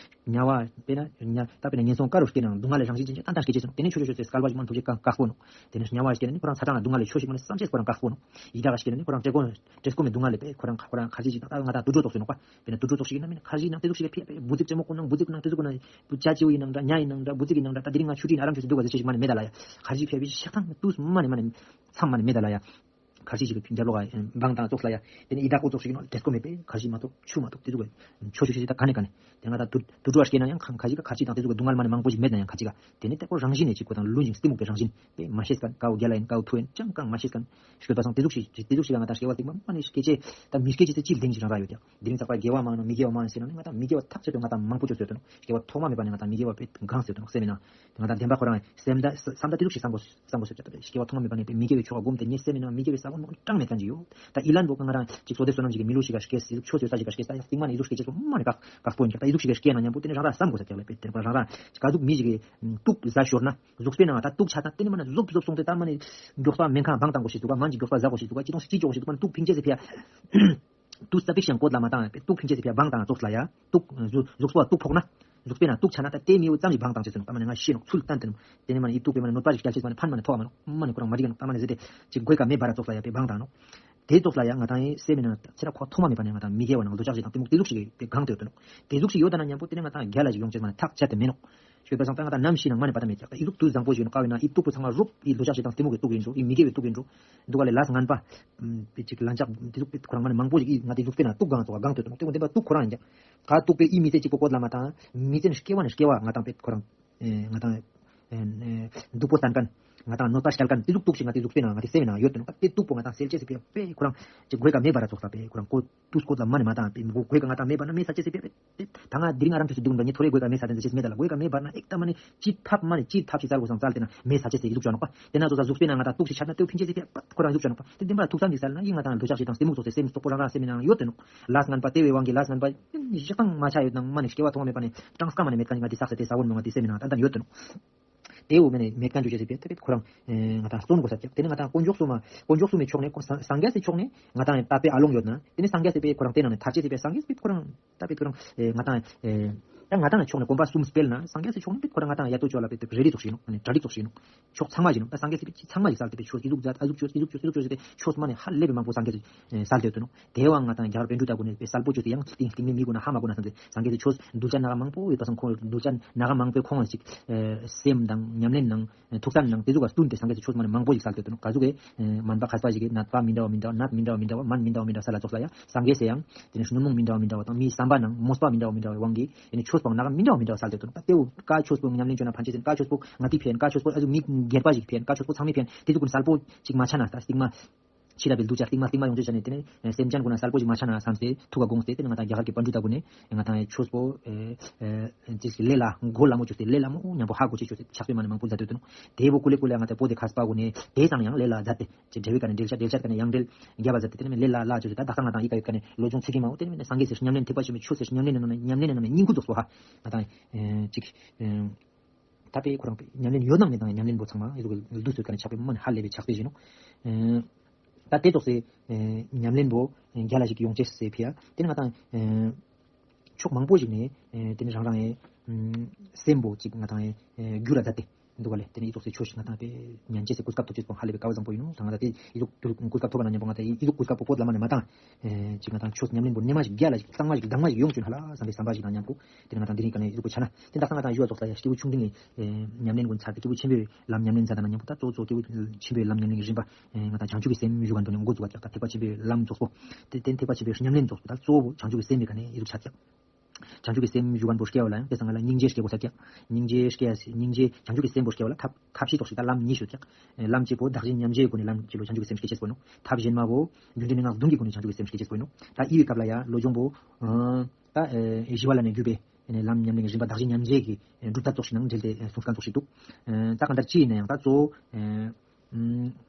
ནོ། དམྱལ་བ་དཔེར་ན་དམྱལ་ད་དཔེར་ན་ངན་སོང་དཀར་རུ་སྐྱེ་ནའང་སྡུག་བསྔལ་ལས་རང་བཞིན་ཅན་གྱི་ཏན་ཏན་སྐྱེ་ཆེས་ཟིན་ནོ། དེ་ནས་ཆོས་ཆོས་ཆོས་ཚེ་སྐལ་བ་ཞིག་མ་ཐུབ་ཅེས་གང་དཀགས་པོ་ནོ། དེ་ནས་དམྱལ་བ་སྐྱེ་ན་ནི་ཁོ་རང་ཚ་གྲང་ལ་སྡུག་བསྔལ་ལས་ཆོས་ཤིག་མ་ནས་བསམ་ཤེས་ཁོ་རང་དཀགས་པོ་ནོ། ཡི་དྭགས་སྐྱེ་ན་ནི་ཁོ་རང་བཀྲེས་སྐོམ་བཀྲེས་སྐོམ་མེད་སྡུག་བསྔལ་ལས་པས་ཁོ་རང་ཁོ་རང་ཁར་ཇི་ཞིག་དང་ད་ང་དང་དུད་འགྲོ་ཙོགས་སུ་ནོག་པ། དཔེར་ན་དུད་འགྲོ་ཙོགས་ཤིག་ཡིན་ན་མིན་ན་ཁར་ཇི་ནང་དེ་ཟུག་ཞིག་ལ་ཕེབས་པས་འབུ་ཙིག་ཙེ་མོ་ཁོ་ནང་འབུ་ཙིག་ནང་དེ་ཟུག་ཁོ་ན་བུ་ཅ་ཅིའུ་ཡིན་ནང་འདྲ་ཉ་ཡིན་ནང་འདྲ་འབུ་ཙིག་ཡིན་ནང་འདྲ་ད་དེ་རིང་ང་ཆུ་ཁྲིད་ནས་ཨ་རམ་ཆུ་ཟེར་འདུག་ག་ཟེར་ཆེ་ཞིག་མ་ནས་མེད་ད་ལ་ཡ། ཁར་ཇི་ཕེབས་པའི་ཤག་ཐང་དུས་མ་ནས་མ་ནས་མཚམས་མ་ནས་མེད་ད་ལ་ཡ། ཁར་ཇི་ཞིག་གི་རྒྱབ་ལོག་ག་འབངས་དང་ཙོགས་ལ་ཡ། དེ་ནས་ཡི་དྭགས་པོ་ཙོགས་ཤིག་ནང་བཀྲེས་སྐོམ་མེད་པས་ཁར་ཇི་མ་ཐོབ་ཆུ་མ་ཐོབ་དེ་ཟུག་ག་ཆོས་ཆོས་ཆོས་ད་ག་ནས་ག་ནས། དེ་ང་ད་དུ་དུ་དྲུག་བ་སྐྱེས་ན་ཡང་ཁ་ཁ་ཅིག་ག་ཁ་ཅིག་དང་དེ་ཚོ་གི་སྡུག་བསྔལ་མ་ནས་མང་པོ་ཞིག་མེད་ན་ཡང་ཁ་ཅིག་ག་དེ་ནི་ཏེ་ཁོ་རང་བཞིན་ནས་ཅིག་ཁོ་དང་ལུས་ཞིང་གཏི་མུག་པའི་རང་བཞིན་པས་མ་ཤེས་ཀན་ཀའོ་རྒྱལ་ལ་ཡིན་ཀའོ་ཐུ་ཡིན་ཅང་ཀང་མ་ཤེས་ཀན་ཞུས་པ་སང་དེ་ཟུག་ཞིག་དེ་ཟུག་ཞིག་ལ་ང་དང་སྐྱེ་བ་སྟིང་མ་མ་ནས་སྐྱེ་ཅེས་ད་མི་སྐྱེ་ཅེས་སི་ཅི་ལྡིང་ཞིག་རང་ར་ཡོད་ཀྱང་དེ་རིང་ཚགས་པ་དགེ་བ་མང་ན་མི་དགེ་བ་མང་ཟེར་ན་ནི་ང་དང་མི་དགེ་བ་ཐག་ཆོད་དུ་ང་དང་མང་པོ་ཅོ་ཟེར་དུ་ནོ་སྐྱེ་བ་ཐོག་མ་མེད་པ་ནས་ང་དང་མི་དགེ་བ་པས་གང་ཟེར་དུ་ནོ་སེ་མིན་ན་ང་དང་བདེན་པ་ཁོ་རང་སེམས་ད་བསམ་ད་དེ་ཟུག་ཞིག་བསམ་དགོས། བསམ་དགོས་ཟེར་ཀྱང་ད་སྐྱེ་བ་ཐོག་མ་མེད་པ་ནས་པའི་མི་དགེ་བའི་ཆོས་ཀ་བསྒོམས་ཏེ་ཉེས་སེ་མིན་ན་མི་དགེ་བའི་ས་བོན་ནོ་གྲངས་མེད་ཀྱང་ཅི་ཡོད། ད་ཨི་ལན་བོ་ཀ་ང་རང་ཅིག་བཟོ་དེ་བསོད་ནམས་ཅིག་གི་མི་ལུས་ཤིག་ག་སྐྱེས་སེ་ཆོས་ཟེར་ས་ཅིག་ག་སྐྱེས་ས་ཡག་སྟིང་མ་ནས་ཨི་ཟུག་ཞིག་ག་སྐྱེས་ན་མཉམ་པོ་དེ་ནས་རང་རང་བསམ་དགོས་ས་ཀྱག་ལ་པའི་དེ་ནས་རང་རང་ཅིག་ག་ཟུག་མི་ཞིག་གི་དུག་ཟ་ཤོར་ན་གཟུགས་པོའི་ནང་ད་དུག་ཆ་ད་དེ་ནས་མ་ནས་ཟོབ་ཟོབ་སོང་སྟེ་ད་མ་ནས་མགྱོགས་པ་སྨན་ཁང་བང་བཏང་དགོས་ཤེས་འདུག་ག་མང་ཅིག་མགྱོགས་པ་ཟ་དགོས་ཤེས་འདུག་ག་ཅི་དང་ཅི་ཅོག་ཤེས་འདུག་ག་མ་ནས་དུག་ཕིང་ཅེས་སེ་ཕི་ཡ། དུག་ས་པིག་ཤང་བཀོད་ལ་མ་བཏང་བའི་དུག་ཕིང་ཅེས་སི་ཕི་བང་དང་ཙོགས་ལ་ཡ། དུག་གཟུགས་གཟུགས་པོ་དུག་ཕོག་ན། གཟུགས་པོའི་ནང་དུག་ཆ་ན་ད་དེ་མི་བོ་ཙམ་ཞིག་བང་དང་ཅེས་སོ་ནོ་ད་མ་ནི་ང་ཤི་ནོ་ཚུལ་བསྟན་ཏེ་ནོ། དེ་ནས་མ་ནི་ཡི་དུག་པའི་མ་ནི་གནོད་པ་ཞིག་སྐྱལ་ཅེས་མ་ནི་ཕན་མ་ནི་ཐོག་མ་ནོ་མ་ནི་ཁོ་རང་མ་འགྲིག་ནོ་ད་མ་ནི་ཟེར་ཏེ་ཅིག་དགོས་ཀ་མེད་པ་ར་ཙོགས་ལ་ཡ་པའི་བང་དང་ནོ། དེ་ཙོགས་ལ་ཡ་ང་དང་ཡི་སེ་མི་ནང་ཚེ་ར་ཁོ་ཐོག་མ་མེད་པ་ནི་ང་དང་མི་དགེ་བ་ནང་འདོད་ཆགས་ཞིག་དང་གཏི་མུག་དེ་ཟུག་ཞིག་པའི་བང་དེ་ཡོད་དོ་ནོ། དེ་ཟུག་ཞིག་ཡོད་ད་ན་མཉམ་པོ་དེ་ནས་ང་དང་རྒྱལ་ལ་ཞིག་ཡོང་ཅེས་མ་ནི་ཐག་ཆད་དེ་མེད་ནོ། ཞོད་པ་སང་ད་ང་ད་ནམ་ཤི་ན་མ་ནི་པ་ད་མེད་ཀྱག་ད་ཨི་ཟུག་དུས་བཟང་པོ་ཞིག་ཡོད་ནོ་ཀ་བས་ན་ཨི་དུག་པོ་ཚང་མ་རུབ་ཨི་འདོད་ཆགས་ཞིག་དང་གཏི་མུག་གི་དུག་ཡིན་འགྲོ་ཨི་མི་དགེ་བའི་དུག་ཡིན་འགྲོ། འདུག་ག་ལས་ལས་ངན་པ། པི་ཅིག་ལན་ཆགས་དེ་ཟུག་པའི་ཁོ་རང་མ་ནི་མང་པོ་ཞིག་ཨི་ང་དེ་ཟུག་པའི་ན་དུག་གང་ཙོག་གང་དོད་དུ་ནོ་དེ་ཀོ་དེ་པ་དུག་ཁོ་རང་ཡིན་ཀྱག་ག་དུག་པའི་ཨི་མི་ཚེ་གཅིག་པོ་བཀོད་ལ་མ་དང་མི་ཚེ་ནི་སྐྱེ་བ་ནི་སྐྱེ་བ་ང་དང་པའི་ཁོ་རང་ང་དང་། ཨེ་ཨེ་སྡུག་པོ་བསྟན་མཁན། ང་དང་གནོད་པ་སྐྱེལ་མཁན་དེ་ཟུག་སྡུག་ཅིག་ང་དེ་ཟུག་པའི་ནང་ང་དེ་སེམས་ནང་ཡོད་དུ་ནོ། ད་དེ་སྡུག་པོ་ང་དང་སེལ་ཅེས་སི་ཕི་ཡ་པེ་ཁོ་རང་ཅིག་གོས་ཀ་མེ་འབར་ར་ཙོགས་ས་པེ་ཁོ་རང་ཀོ་དུས་སྐོར་ལ་མ་ནི་མ་དང་པེ་མགོ་གོས་ཀ་ང་དང་མེ་འབར་ན་མེ་ས་ཅེས་སི་ཕི་ཡ་པེ། ད་ང་དེ་རིང་ཨ་རམ་ཆུ་སི་སྡུག་འདྲ་ཉི་ཐོ་རེ་གོས་ཀ་མེ་ས་ཅེས་སི་མེ་ད་ལ་གོས་ཀ་མེ་འབར་ན་ཨེག་ད་མ་ནི་ཅི་ཐབ་མ་ནི་ཅི་ཐབ་ཅིག་ཙལ་གོ་སང་ཙལ་དེ་ན་མེ་ས་ཅེས་སི་ཡི་ཟུག་ཅོ་ནོ་པ། དེ་ན་ཙོ་ས་ཟུག་པའི་ནང་ང་དང་སྡུག་ཅིག་ཆད་ན་ཏེ་ཕིན་ཅེས་སི་ཕི་ཡ་པ་ཁོ་རང་ཡི་ཟུག་ཅོ་ནོ་པ། དེ་འདི་འབར་ཐུག་ས་འདི་ས་ལ་ན་ཡི་ང་དང་ལོ་ཆག་ཅིག་དང་སེམས་མུག་ཙོགས་སེ་སེམས་སོག་པོ་རང་རང་སེམས་ནང་ཡོད་དུ་ནོ། ལས་ངན་པ་དེ་བའི་དབང་གིས་ལས་ངན་པ་ཞིག་དང་མ་ཆ་ཡོད་ནང་མ་ནི་སྐྱེ་བ་ཐོག་མེད་པ་ནི་གྲངས་ཀ་མ་ནི་མེད་མཁན་ང་དེ་ས་ས་དེ་ས་བོ་ནོ་ང་དེ་སེམས་ནང་ཏན་ཏན་ཡོད་དུ་ནོ། དེ་འོ་མེ་ནས་མེད་མཁན་འགྲོ་བྱེད་ཟེར་བའི་ཐབས་ཁོ་རང་ང་དང་བརྩོན་དགོས་ས་ཀྱག་དེ་ནས་ང་དང་དཀོན་མཆོག་གསུམ་མ་དཀོན་མཆོག་གསུམ་མའི་ཕྱོགས་ནས་སངས་རྒྱས་སི་ཕྱོགས་ནས་ང་དང་དད་པའི་ཨ་ལོང་ཡོད་ན་དེ་ནས་སངས་རྒྱས་སི་པའི་ཁོ་རང་དེ་ནང་ནས་ཐར་ཅེས་སི་པའི་སངས་རྒྱས་སི་པའི་ཁོ་རང་དད་པའི་ཁོ་རང་ང་དང་ད་ང་དང་ཕྱོགས་ནས་གོམ་པ་གསུམ་སྤེལ་ན་སངས་རྒྱས་སི་ཕྱོགས་ནས་པའི་ཁོ་རང་ང་དང་ཡ་ཏོ་ཅོ་ལ་པའི་རེ་རེ་ཙོགས་ཤིག་ནོ་ནས་གྲ་སྒྲིག་ཙོགས་ཤིག་ནོ། ཕྱོགས་ཚང་མ་ཞིག་ནོ། ད་སངས་རྒྱས་སི་པའི་ཚང་མ་ཞིག་སལ་ཏེ་པའི་ཆོས་ཨི་ཟུག་མཛད་ཨ་ཟུག་ཆོས་ཨི་ཟུག་ཆོས་ཨི་ཟུག་ཆོས་ཏེ་ཆོས་མ་ནས་ཧ་ལས་པའི་མང་པོ་སངས་རྒྱས་སི་སལ་ཏེ་ཡོད་དུ་ནོ། དེ་བ་ང་དང་རྒྱ་གར་པཎ་གྲུབ་ལྟ་བུ་ནས་པའི་གསལ་པོ་བཅོས་ཏེ་ཡང་གཏིང་གཏིང་ནས་མི་དགོས་ན་ཧ་མ་གོ་ན་བསམ་སྟེ་སངས་རྒྱས་སི་ཆོས་གདུལ་བྱ་སྣ་ཁ་མང་པོ་ཡོད་པ་སང་ཁོང་གདུལ་བྱ་སྣ་ཁ་མང་པོས་ཁོང་ལ་ཅིག་སེམས་དང་ཉམས་ལེན་ནང་ཐུགས་བསམ་ནང་དེ་ཟུག་ག་བསྟུན་ཏེ་སངས་རྒྱས་སི་ཆོས་མ་ནས་མང་པོ་ཞིག་སལ་ཏེ་ཡོད་དུ་ནོ། ག་ཟུག་གི་མན་པ་མཁས་པ་ཞིག་གིས་ནད་པ་མི་འདྲ་བ་མི་འདྲ་བ་ནད་མི་འདྲ་བ་མི་འདྲ་བ་མན་མི་འདྲ་བ་མི་འདྲ་བ་སལ་ལ་ཙོགས་ལ་ཡ་སངས་རྒྱས་སི་ཡང་དེ་ནས་ཉོན་མོངས་མི་འདྲ་བ་མི་འདྲ་བ་དང་མིའི་བསམ་པ་ནང་མོས་པ་མི་འདྲ་བ་མི་འདྲ་བའི་དབང་གིས་དེ་ནས་ཆོས་པོ་སྣ་ཁ་མི་འདྲ་བ་མི་འདྲ་བ་སལ་ཏེ་ཡོད་དུ་ནོ། ད་དེ་བོ་ཀ་ཆོས་པོ་ཉམས་ལེན་བཅོས་ན་ཕན་ཆེ་ཟིན་ཀ་ཆོས་པོ་ང་དེ་ཕན་ཀ་ཆོས་པོ་ཨ་ཟུག་མི་སྒེར་པ་ཞིག་ཕན་ཀ་ཆོས་པོ་ཚང་མས་ཕན་དེ་ཟུག་གི་གསལ་པོ་ཅིག་མ་ཆ་ན་ད་སྟིང་མ་ཕྱི་རབས་པའི་གདུལ་བྱ་སྟིང་མ་སྟིང་མ་ཡོང་ཆོས་བྱ་ནས་དེ་ནས་སེམས་ཅན་ཀུན་ན་གསལ་པོ་ཞིག་མ་ཆགས་ན་བསམ་སྟེ་ཐུགས་ཀ་དགོངས་ཏེ་དེ་ནས་ང་དང་རྒྱ་གར་གྱི་པཎ་གྲུབ་ལྟ་བུ་ནས་ང་དང་ཆོས་པོ་ཅིག་ལས་ལ་མགོ་ལ་མོ་བཅོས་ཏེ་ལས་ལ་མོ་མཉམ་པོ་ཧ་གོ་ཆེ་ཆོས་ཏེ་ཕྱག་དཔེ་མ་ནས་མང་པོ་མཛད་དོ་དུ་ནོ། དེ་བོ་ཀུ་ལེ་ཀུ་ལེ་ང་དང་པོ་དེ་མཁས་པ་གུན་ནས་དེ་ཙང་ཡང་ལས་ལ་མཛད་དེ་ཅིག་འབྲེལ་བའི་ཀ་ནས་འབྲེལ་ཆ་འབྲེལ་ཆ་ཀ་ནས་ཡང་འབྲེལ་རྒྱབ་པ་མཛད་དེ་དེ་ནས་ལས་ལ་ལ་བཅོས་ཏེ་ད་དག་ས་ང་དང་ཡི་ག་ཡོད་ཀ་ནས་ལོ་ཆུང་ཚིག་གི་མ་འོ་དེ་ནས་སངས་རྒྱས་སི་ཉམས་ལེན་ཐེག་པ་ཆེན་པོའི་ཆོས་སི་ཉམས་ལེན་ནང་ནས་ཉམས་ལེན་ནང་ནས་སྙིང་ཁུ་རྫོགས་སོ་ཧ་ང་དང་ཅིག་ད་པའི་ཁོ་རང་པའི་ཉམས་ལེན་ཡོད་ནང་མེད་དང་ཉམས་ལེན་པོ་ཚང་མ་ཨི་ཟུག་གི་བསྡུས་ཚོད་ཀ་ནས་ཕྱག་དཔེ་མ་ནས་ཧ་ལས་པའི་ཕྱག་དཔེ་བཞིན་ནོ། ད་དེ་ཙོགས་སེ་ཉམས་ལེན་པོ་རྒྱ་ལ་ཞིག་ཡོང་ཅེས་སེ་ཕི་ཡ་དེ་ནི་ང་དང་ཕྱོགས་མང་པོ་ཞིག་ནས་དེ་ནི་རང་རང་ཡི་སེམས་པོ་ཅིག་ང་དང་རྒྱུ་ར་མཛད་དེ་འདུག་ག་ལེ། དེ་ནི་ཨི་ཙོགས་སེ་ཆོས་ཤིག་ང་དང་པའི་ཉན་ཅེས་སེ་གོ་སྐབས་ཐོབ་ཅེས་པོ་ཧ་ལས་པའི་དཀའ་བ་བཟང་པོ་ཡིན་ནོ། ད་ང་དང་དེ་ཨི་ཙོགས་གོ་སྐབས་ཐོབ་པ་ན་ཉན་པོ་ང་དང་ཨི་ཙོགས་གོ་སྐབས་པོ་བོད་ལ་མ་ནས་མ་བཏང་ཅིག་ང་དང་ཆོས་ཉམས་ལེན་པོ་ནས་མ་ཞིག་རྒྱ་ལ་ཞིག་གཙང་མ་ཞིག་གདང་མ་ཞིག་ཡོང་ཅུག་ཧ་ལ་བསམ་པའི་བསམ་པ་ཞིག་དང་མཉམ་པོ་དེ་ནི་ང་དང་དེ་རིང་ག་ནས་ཨི་ཙོགས་གོ་ཆ་ན་དེ་དག་ས་ང་དང་ཡུ་བ་ཙོགས་ལ་ཡ་སྐྱེས་བུ་ཆུང་འབྲིང་གི་ཉམས་ལེན་ཀུན་ཚར་ཏེ་སྐྱེས་བུ་ཆེན་པོའི་ལམ་ཉམས་ལེན་མཛད་ད་ན་མཉམ་པོ་ད་གཙོ་གཙོ་སྐྱེས་བུ་ཆེན་པོའི་ལམ་ཉམས་ལེན་གྱི་རིམ་པ་ང་དང་བྱང་ཆུབ་ཀྱི་སེམས་ཞུ་ག་འདོད་ནས་འགོ་འཛུགས་པ་ཀྱག་ད་ཐེག་པ་ཆེན་པོའི་ལམ་རྫོགས་པོ་དེ་བརྟེན་ཐེག་པ་ཆེན་པོའི་ཉམས་ལེན་རྫོགས་པོ་ད་གཙོ་བོ་བྱང་ཆུབ་ཀྱི་སེམས་མི་ག་ནས་ཡི་རུ་ཆགས་ཀྱག་བྱང་ཆུབ་ཀྱི་སེམས་ཞུ་ག་འདོད་སྐྱེ་བ་ལ་ཡང་དེ་སང་ང་ལ་སྙིང་རྗེ་སྐྱེ་དགོས་ས་ཀྱག་སྙིང་རྗེ་སྐྱེ་ཡ་སི་སྙིང་རྗེ་བྱང་ཆུབ་ཀྱི་སེམས་པོ་སྐྱེ་བ་ལ་ཐབས་ཐབས་ཤེས་ཙོགས་ཤིག་ད་ལམ་གཉིས་ཤོད་ཀྱག་ལམ་གཅིག་པོ་བདག་གཞན་མཉམ་བརྗེའི་སྒོ་ནས་ལམ་གཅིག་ལོ་བྱང་ཆུབ་ཀྱི་སེམས་སྐྱེ་ཅེས་པོ་ནོ། ཐབས་གཞན་མ་བོ་རྒྱུ་འབྲས་མན་ངག་བདུན་གྱི་སྒོ་ནས་བྱང་ཆུབ་ཀྱི་སེམས་སྐྱེ་ཅེས་པོ་ནོ། ད་ཨི་བའི་སྐབས་ལ་ཡ་ལོ་སྦྱོང་པོ་ད་ཞི་བ་ལ་ནས་བརྒྱུད་པའི་ལམ་ཉམས་ལེན་གྱི་རིམ་པ་བདག་གཞན་མཉམ་བརྗེ་གི་སྒྲུབ་ཐབས་ཙོགས་ཤིག་ནང་འབྲེལ་ཏེ་གསུངས་སྐད་ཙོགས་ཤིག་འདུག་ད་གང་ལྟར་ཅི་ཡིན་ན་ཡང་ད་གཙོ་བོ་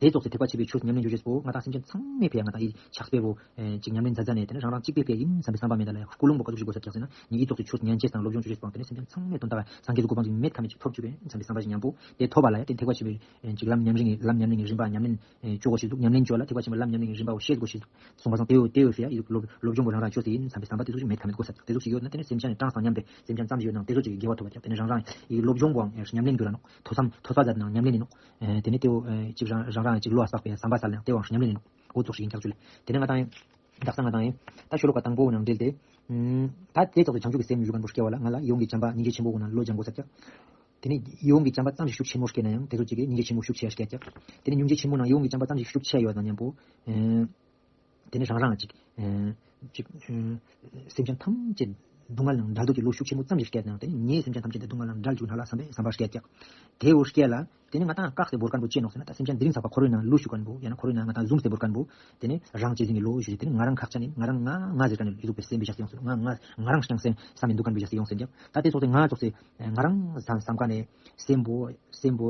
དེ་ཙོགས་སེ་ཐེག་པ་ཆེ་བའི་ཆོས་ཉམས་ལེན་བྱོས་ཅེས་པོ་ང་དང་སེམས་ཅན་ཚང་མའི་ཕི་ཡ་ང་དང་ཨི་ཕྱག་དཔེ་པོ་ཅིག་ཉམས་ལེན་མཛད་མཛད་ནས་དེ་ནས་རང་རང་གཅིག་པའི་ཕི་ཡ་ཡིན་བསམ་པའི་བསམ་པ་མེད་ད་ལ་ཡ་ཀུན་སློང་པོ་ག་ཟུག་ཞིག་དགོས་ས་ཀྱག་ཟེར་ན་ངས་ཨི་ཙོགས་སེ་ཆོས་ཉན་ཅེས་དང་སློབ་སྦྱོང་བྱོས་ཅེས་པོ་དེ་ནས་སེམས་ཅན་ཚང་མའི་དོན་དག་སངས་རྒྱས་སུ་གོ་འཕང་ཅིག་མེད་ཐབས་མེད་ཅིག་ཐོབ་བཅུག་པའི་བསམ་པའི་བསམ་པ་ཞིག་ཉམས་པོ་དེ་ཐོབ་པ་ལ་ཡ་དེ་ཐེག་པ་ཆེ་བའི་ཅིག་ལམ་ཉམས་ལེན་གྱི་ལམ་ཉམས་ལེན་གྱི་རིམ་པ་ཉམས་ལེན་ཨེ་བཅོ་དགོས་ཤེས་འདུག་ཉམས་ལེན་བཅོ་ལ་ཐེག་པ་ཆེན་པོའི་ལམ་ཉམས་ལེན་གྱི་རིམ་པ་བོ་ཤེས་དགོས་ཤེས་འདུག་གསུངས་པ་སང་དེ་བོ་དེ་བོ་ཕི་ཡ་ཡི་སློབ་སློབ་སྦྱོང་པོ་རང་རང་བཅོས་ཏེ་ཡིན་བསམ་པའི་བསམ་པ་དེ་ཚོ་ཞིག་མེད་ཐབས་མེད་དགོས་ས་ཀྱག་དེ་ཚོ་ཞིག་ཡོད་ན་དེ་ནི་སེམས་ཅན་ནི་གྲངས་སང་མཉམ་པའི་སེམས་ཅན་ཙམ་ཞིག་ཡོད་ནང་དེ་ཚོ་ཅིག་གི་དགེ་བ་ཐོབ་པ་ཀྱག་དེ་ནི་རང་རང་ཡི་སློབ་སྦྱོང་པོའང་ཉམས་ལེན་འགྱུར་ར་ནོག་ཐོས་བསམ་ཐོས་པ་མཛད་ནང་ཉམས་ལེན་ཡིན་ནོག་དེ་ནི་དེ་བོ་ཅིག་རང་རང་རང་ཅིག་བློ་བསགས་པའི་བསམ་པ་ས་ལ་དེ་བོའང་ཉམས་ལེན་ཡིན་ནོག་འོ་ཙོགས་ཤིག་ཡིན་ཀྱག་ཅུ་ལེ། དེ་ནི་ང་དང་ཡིན་དག་ས་ང་དང་ཡིན་ད་ཤོ་ལོ་ཀ་དང་པོ་ནང་འབྲེལ་ཏེ། ད་དེ་ཙོགས་སེ་བྱང་ཆུབ་ཀྱི་སེམས་ཞུ་མཁན་པོ་སྐྱེ་བ་ལ་ང་ལ་ཡིད་འོང་གི་བྱམས་པ་སྙིང་རྗེ་ཆེན་པོ་ཀུན་ལ་བློ་སྦྱང་དགོས་ས་ཀྱག་དེ་ནི་ཡིད་འོང་གི་བྱམས་པ་ཙམ་ཞིག་ཤུགས་ཆེན་མོ་སྐྱེས་ན་ཡང་དེ་ཚོ་གཅིག་གིས་སྙིང་རྗེ་ཆེན་མོ་ཤུགས་ཆེ་བ་སྐྱེ་ཀྱག་དེ་ནི་སྙིང་རྗེ་ཆེན་མོ་ནང་ཡིད་འོང་གི་བྱམས་པ་ཙམ་ཞིག་ཤུགས་ཆེ་ཡོད་ན་མཉམ་པོ། དེ་ནི་རང་རང་ཅིག་ཅིག་སེམས་ཅན་ཐམས་ཅད་སྡུག་བསྔལ་ནང་བྲལ་འདོད་ཀྱི་བློ་ཤུགས་ཆེན་མོ་ཙམ་ཞིག་སྐྱེས་ན་ཡང་དེ་ནི་ངའི་སེམས་ཅན་ཐམས་ཅད་འདི་སྡུག་བསྔལ་ནང་བྲལ་བཅུག་ན་ལ་བསམ་པའི་བསམ་པ་སྐྱེ་ཀྱག་དེ་འོ་སྐྱེས་ལ་དེ་ནི་ང་དང་བཀག་སྟེ་བོར་མཁན་པོ་ཅི་ནོག་ཟེར་ན་ད་སེམས་ཅན་འདི་རིང་ཚགས་པ་འཁོར་བའི་ནང་ལུས་ཞུགས་མཁན་པོ་ཡང་ན་འཁོར་བའི་ནང་ང་དང་ཟུངས་ཏེ་བོར་མཁན་པོ་དེ་ནི་རང་གཅེས་འཛིན་གྱི་བློ་ཞུ་རེད། དེ་ནི་ང་རང་ཁག་ཅན་ཡིན་ང་རང་ང་ང་ཟེར་མཁན་ནི་ཡི་ཟུག་པའི་སེམས་པའི་བཞག་སྟེ་ཡོང་ཟེར་ང་ང་ང་རང་ཤང་སེམས་བསམ་མི་འདུག་མཁན་པོ་བཞག་སྟེ་ཡོང་ཟེར་ཀྱང་ད་དེ་ཚོ་དེ་ང་ཚོ་སེ་ང་རང་བསམ་བསམ་མཁན་ནི་སེམས་པོ་སེམས་པོ་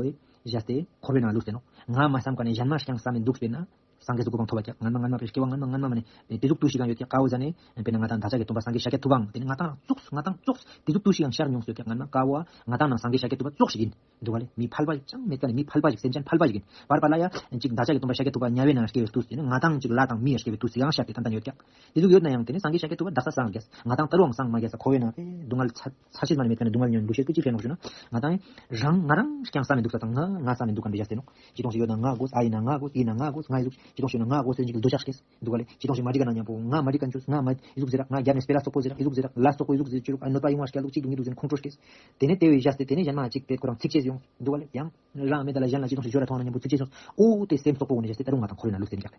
བཞག་སྟེ་འཁོར་བའི་ནང་ལུས་ཟེར་ནོ། ང་མ་བསམ་མཁན་ནི་གཞན་མ་ཤང་བསམ་མི་འདུག་ཟེར་ན། སངས་རྒྱས་སུ་གོ་འཕང་ཐོབ་པ་ཀྱང་སྔན་མ་སྔན་མ་པའི་སྐྱེ་བ་སྔན་མ་སྔན་མ་མ་ནས་དེ་ཟུག་ཏུ་ཞིག་ཡང་ཡོད་ཀྱང་ཀ་བོ་ཟ་ནས་དཔེར་ན་ང་དང་བདག་ཅག་གི་སྟོན་པ་སངས་རྒྱས་ཤཱཀྱ་ཐུབ་པའང་དེ་ནི་ང་དང་ཙོགས་ང་དང་ཙོགས་དེ་ཟུག་ཏུ་ཞིག་ཡང་ཤར་མྱོང་སོད་ཀྱང་སྔན་མ་ཀ་བོ་ང་དང་ནང་སངས་རྒྱས་ཤཱཀྱ་ཐུབ་པ་ཙོགས་ཤིག་ཡིན་འདུག་བ་ལས་མི་ཕལ་པ་ཅང་མེད་ཀ་ནས་མི་ཕལ་པ་ཞིག་སེམས་ཅན་ཕལ་པ་ཞིག་ཡིན་བར་པ་ལ་ཡ་ཅིག་བདག་ཅག་གི་སྟོན་པ་ཤཱཀྱ་ཐུབ་པ་དམྱལ་བའི་ནང་སྐྱེ་བའི་དུས་དེ་ནི་ང་དང་ཅིག་ལ་དང་མི་ཡ་སྐྱེ་བའི་དུས་ཡང་ཤར་ཏེ་ཏན་ཏན་ཡོད་ཀྱང་དེ་ཟུག་ཡོད་ན་ཡང་དེ་ནི་སངས་རྒྱས་ཤཱཀྱ་ཐུབ་པ་བདག་ས་སངས་རྒྱས་ང་དང་ད་རུང་སངས་མ་རྒྱས་ས་ཁོ་བོའི་ནང་དེ་སྡུག་བསྔལ་ཚ་ཚ་ཤེས་མ་ནས་མེད་ཀ་ནས་སྡུག་བསྔལ་ཉོན་འདུ་ཤེས་ཀྱི་ཅི་ཕན་ནོག་ཞུ་ན་ང་དང་རང་ང་རང་ཀྱང་བསམ་མི་འདུག་ས་དང་ང་ང་བསམ་མི་འདུག་གམ་པའི་བཞག་སྟེ་ནོ། ཅི་གཏོང་ཞིག་ཡོད་ན་ང་དགོས། ཨ་ཡིན་ན་ང་དགོས། ཡིན་ན་ང་དགོས། ང་ཡི་ཟུག་ཅི་གཏོང་ཞིག་ཡོད་ན་ང་དགོས་ཟེར་ཅིག་འདོད་ཆགས་སྐྱེས་འདུག་ག་ལས། ཅི་གཏོང་ཞིག་མ་འགྲིག་ག་ན་མཉམ་པོ་ང་མ་འགྲིག་ག་འཇུས། ང་མ་ཡི་ཟུག་ཟེར་ར། ང་རྒྱབ་ནས་སྤེ་ར་སོག་པོ་ཟེར་ར། ཡི་ཟུག་ཟེར་ར། ལ་སོག་པོ་ཡི་ཟུག་ཟེར་ཅི་རུག་ཨ་གནོད་པ་ཡོང་བ་སྐྱེ་ལུགས་གཅིག་ཏུ་མི་འདུག་ཟེར་ཁོང་ཁྲོ་སྐྱེས། དེ་ནས་དེ་བས་བཞག་སྟེ་དེ་ནས་གཞན་མ་གཅིག་པས་ཁོ་རང་ཚིག་ཆེས་ཡོང་འདུག་ག་ལས། ཡང་རང་མེད་ད་ལ་གཞན་ལ་ཅི་གཏོང་ཞིག་ཇོ་ར་མཐོང་ན་མཉམ་པོ་ཚིག་ཆེས་སོང་། ཨོ་དེ་སེམས་སོག་པོ་འོ་ནས་བཞག་སྟེ་ད་རུང་ང་དང་ཁོ་རེ་ན་ལུགས་ཟེར་ཀྱང་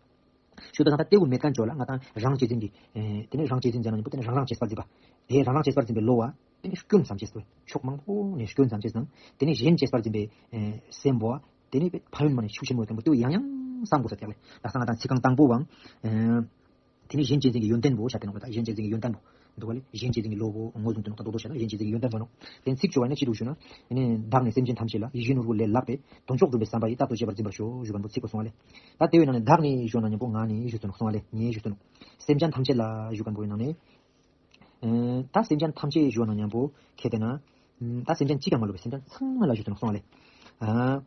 ཤོད་ད་ད་ལྟ་དེ་བོ་མེད་མཁན་ཅོ་ལ་ང་དང་རང་གཅེས་འཛིན་གྱི། དེ་ནས་རང་གཅེས་འཛིན་ཟེར་ན་མཉམ་པོ་དེ་ནས་རང་རང་གཅེས་པར་འཛིན་པ། དེ་རང་རང་གཅེས་པར་འཛིན་པའི་བློ་བ། དེ་ནས་སྐྱོན་བསམ་བྱས་སོ། ཕྱོགས་མང་པོ་ནས་སྐྱོན་བསམ་བྱས་ནང་དེ་ནས་གཞན་གཅེས་པར་འཛིན་པའི་ཨེ་སེམས་པོ་དེ་ནས་ཕན་ཡོན་མ་ནས་ཤུགས་ཆེན་པོ་བསྟན་པོ་དེ་ཡང་ཡང་བསམ་དགོས་ས་རྒྱག་ལེ། ད་ས་ང་དང་ཚིག་རྐང་དང་པོ་བའང་ཨེ་དེ་ནས་གཞན་གཅེས་འཛིན་གྱི་ཡོན་ཏན་པོ་བྱ་དེ་ནོ། ད་གཞན་གཅེས་འཛིན་གྱི་ཡོན་ཏན་པོ་འདུག་ག་ལེ། གཞན་གཅེས་འཛིན་གྱི་བློ་པོ་ངོས་བཟུང་དེ་ནོ། ད་རྡོག་རྡོག་བྱ་ན་གཞན་གཅེས་འཛིན་གྱི་ཡོན་ཏན་པོ་ནོ། དེ་ཚིག་བཅུ་བ་ནས་ཅི་འདུག་ཞུ་ན། ཨེ་ནས་བདག་ནི་སེམས་ཅན་ཐམས་ཅད་ལ་ཡིད་བཞིན་ནོར་བུ་ལས་ལྷག་པའི་དོན་མཆོག་བསྒྲུབ་པའི་བསམ་པ་ཡིས་རྟག་ཏུ་གཅེས་པར་འཛིན་པར་ཤོག་ཞུ་མཁན་པོ་ཚིག་པོ་སོང་བ་ལེ། ད་དེ་བས་ནང་ནས་བདག་ནི་ཞུ་ན་མཉམ་པོ་ང་ནི་ཞུ་དོ་ནོ་སོང་བ་ལེ། ངའི་ཞུ་དོ་ནོ། སེམས་ཅན་ཐམས་ཅད་ལ་ཞུ་མཁན་པོའི་ནང་ནས། ཨེ་ད་སེམས་ཅན་ཐམས་ཅད་ཞུ་ན་མཉམ་པོ་ཁེ་དེ་ན། ཨམ་ད་སེམས་ཅན་གཅིག་ཀྱང་མ་ལུས་པའི་སེམས་ཅན་ཚང་མ་ལ་ཞུ་དོ་ནོ་སོང་བ་ལེ། ཨ་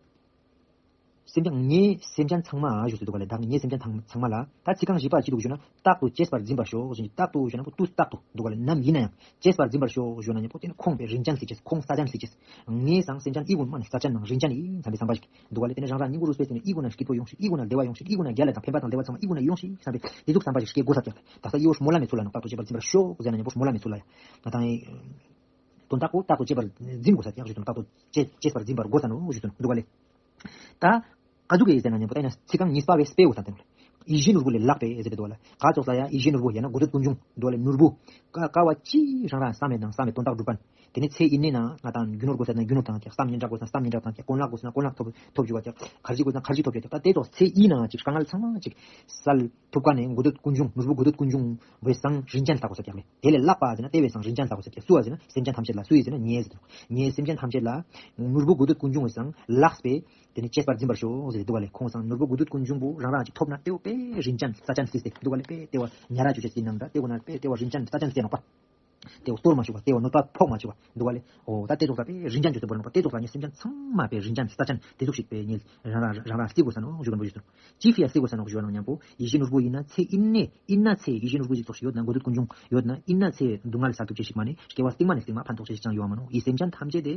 སེམས་ཅན་ངའི་སེམས་ཅན་ཚང་མ་ཞུ་ཟེར་འདུག་ག་ལེ། བདག་ནི་ངའི་སེམས་ཅན་ཚང་ཚང་མ་ལ། ད་ཚིག་རྐང་བཞི་པ་ཅི་འདུག་ཞུ་ན། རྟག་ཏུ་གཅེས་པར་འཛིན་པར་ཤོག་ཞེས། རྟག་ཏུ་ཞུ་ན་པོ་དུས་རྟག་ཏུ་འདུག་ག་ལེ། ནམ་ཡིན་ན་ཡང་གཅེས་པར་འཛིན་པར་ཤོག་ཞུ་ན་མཉམ་པོ་དེ་ནི་ཁོང་པའི་རིན་ཅན་ཟེར་ཅེས། ཁོང་ས་ཅན་ཟེར་ཅེས། ངའི་སང་སེམས་ཅན་ཨི་ཀུན་མ་ནི་ས་ཅན་ནང་རིན་ཅན་ཡིན་བསམ་པའི་བསམ་པ་ཞིག་འདུག་ག་ལེ། དེ་ནི་རང་རང་སྙིང་པོ་རུས་པའི་སེམས་ནི་ཨི་ཀུན་ན་སྐྱིད་པོ་ཡོང་ཞིག་ཨི་ཀུན་ན་བདེ་བ་ཡོང་ཞིག་ཨི་ཀུན་ན་རྒྱལ་ལ་དང་ཕན་པ་དང་བདེ་བ་ཚང་མ་ཨི་ཀུན་ན་ཡོང་ཞིག་བསམ་པའི་དེ་ཟུག་བསམ་པ་ཞིག་སྐྱེ་དགོས་ས་ཀྱང་ལེ། ད་ས་ཡོ་ཤ་མོ་ལ་མེ་ཚུ་ལ་ནོ། རྟག་ཏུ་གཅེས་པར་འཛིན་པར་ཤོག་ཟེར་ན་མཉམ་པོ་མོ་ལ་མེ་ཚུ་ལ་ཡ། ང་དང་ཨི་དོན་དག་པོ་རྟག་ཏུ་གཅེས་པར་འཛིན་དགོས་ས་ཀྱང་ཞུ་དོ་ནོ། རྟག་ཏུ་གཅེས་གཅེས་པར་འཛིན་པར་དགོས་ས་ནོ་ཞུ་དོ་ནོ་འདུག་ག་ལེ། ད་ག་ཟུག་གི་ཟེར་ན་མཉམ་པོ་ད་ཡིན་ན་ཚིག་རྐང་གཉིས་པ་བའི་དཔེ་འོ་ས་དེ་ནོ། ཡིད་བཞིན་ནོར་བུ་ལས་ལྷག་པའི་ཟེར་དེ་འདུག་ག་ལེ། ག་ཙོགས་ལ་ཡ་ཡིད་བཞིན་ནོར་བུ་ཡང་ན་དགོས་འདོད་ཀུན་འབྱུང་འདུག་ག་ལེ། ནོར་བུ་ཀ་ཀ་བ་ཅི་རང་རང་བསམ་མེད་དང་བསམ་མེད་དོན་དག་སྒྲུབ་པ། དེ་ནས་ཚེ་ཡིན་ནས་ན་ང་དང་རྒྱུ་ནོར་དགོས་ས་ན་རྒྱུ་ནོར་དང་ཀྱག་བསམ་ཉིན་དྲག་དགོས་ས་ན་བསམ་ཉིན་དྲག་དང་ཀྱག་གོན་ལག་དགོས་ས་ན་གོན་ལག་ཐོབ་ཐོབ་རྒྱུ་བ་ཀྱག་ཁར་ཇི་དགོས་ས་ན་ཁར་ཇི་ཐོབ་རྒྱུ་ཀྱག་ད་དེ་ཙོགས་ཚེ་ཡིན་ན་ཅིག་དཀའ་ངལ་ཚང་མ་ཅིག་སལ་ཐུབ་ཀ་ནས་དགོས་འདོད་ཀུན་འབྱུང་ནོར་བུ་དགོས་འདོད་ཀུན་འབྱུང་བའི་སང་རིན་ཅན་ལྟ་དགོས་ས་ཀྱག་ལེ། དེ་ལས་ལྷག་པ་ཟེར་ན་དེ་བས་སང་རིན་ཅན་ལྟ་དགོས་ས་ཀྱག་སུ་བ་ཟེར་ན་སེམས་ཅན་ཐམས་ཅད་ལ། སུ་ཡིས་ཟེར་ན་ངས་ཟེར། ངས་སེམས་ཅན་ཐམས་ཅད་ལ་ནོར་བུ་དགོས་འདོད་ཀུན་འབྱུང་བའི་སང་ལྷག་པའི་དེ་ནི་གཅེས་པར་འཛིན་པར་ཤོག་ཟེར་འདུག་ག་ལེ། ཁོང་སང་ནོར་བུ་དགོས་འདོད་ཀུན་འབྱུང་པོ་རང་རང་ཅིག་ཐོབ་ན་དེའོ་པེ་རིན་ཅན་ས་ཅན་སྲིད་དེ་འདུག་ག་ལེ། པེ་དེ་བ་ཉ་ར་ཅོ་ཅེས་སྲིད་ནང་ད་དེ་བ་ན་པེ་དེ་བ་རིན་ཅན་ས་ཅན་སྲིད་ནོག་པ། དེ་བ་གཏོར་མ་བཅུག་པ་དེ་བ་གནོད་པ་ཕོག་མ་བཅུག་པ་འདུག་ག་ལེ། ཨོ་ད་དེ་ཙོགས་ལ་པེ་རིན་ཅན་ཅོ་ཅེས་པོ་ར་ནོག་པ། དེ་ཙོགས་ལ་ངས་སེམས་ཅན་ཚང་མ་པེ་རིན་ཅན་ས་ཅན་དེ་ཟུག་ཞིག་པེ་ངས་རང་རང་རང་རང་སྲིད་དགོས་ས་ནོ་ཞུ་ག་འདུག་ཞུ་དོ། ཅི་ཕི་ཡ་སྲིད་དགོས་ས་ནོ་ཞུ་བ་ནང་མཉམ་པོ་ཡིད་བཞིན་ནོར་བུ་ཡིན་ན་ཚེ་ཡིན་ནས་ཡིན་ན་ཚེ་ཡིད་བཞིན་ནོར་བུ་ཞིག་ཙོགས་ཤིག་ཡོད་ན་དགོས་འདོད་ཀུན་འབྱུང་ཡོད་ན་ཡིན་ན་ཚེ་སྡུག་བསྔལ་ས་ཐུབ་ཅེས་ཤིག་མ་ནི་སྐྱེ་བ་སྟིང་མ་ནས་སྟིང་མ་ཕན་ཐོགས་ཅེས་ཤིག་ཅང་ཡོད་མ་ནོ། ཡི་སེམས་ཅན་ཐམས་ཅད་དེ་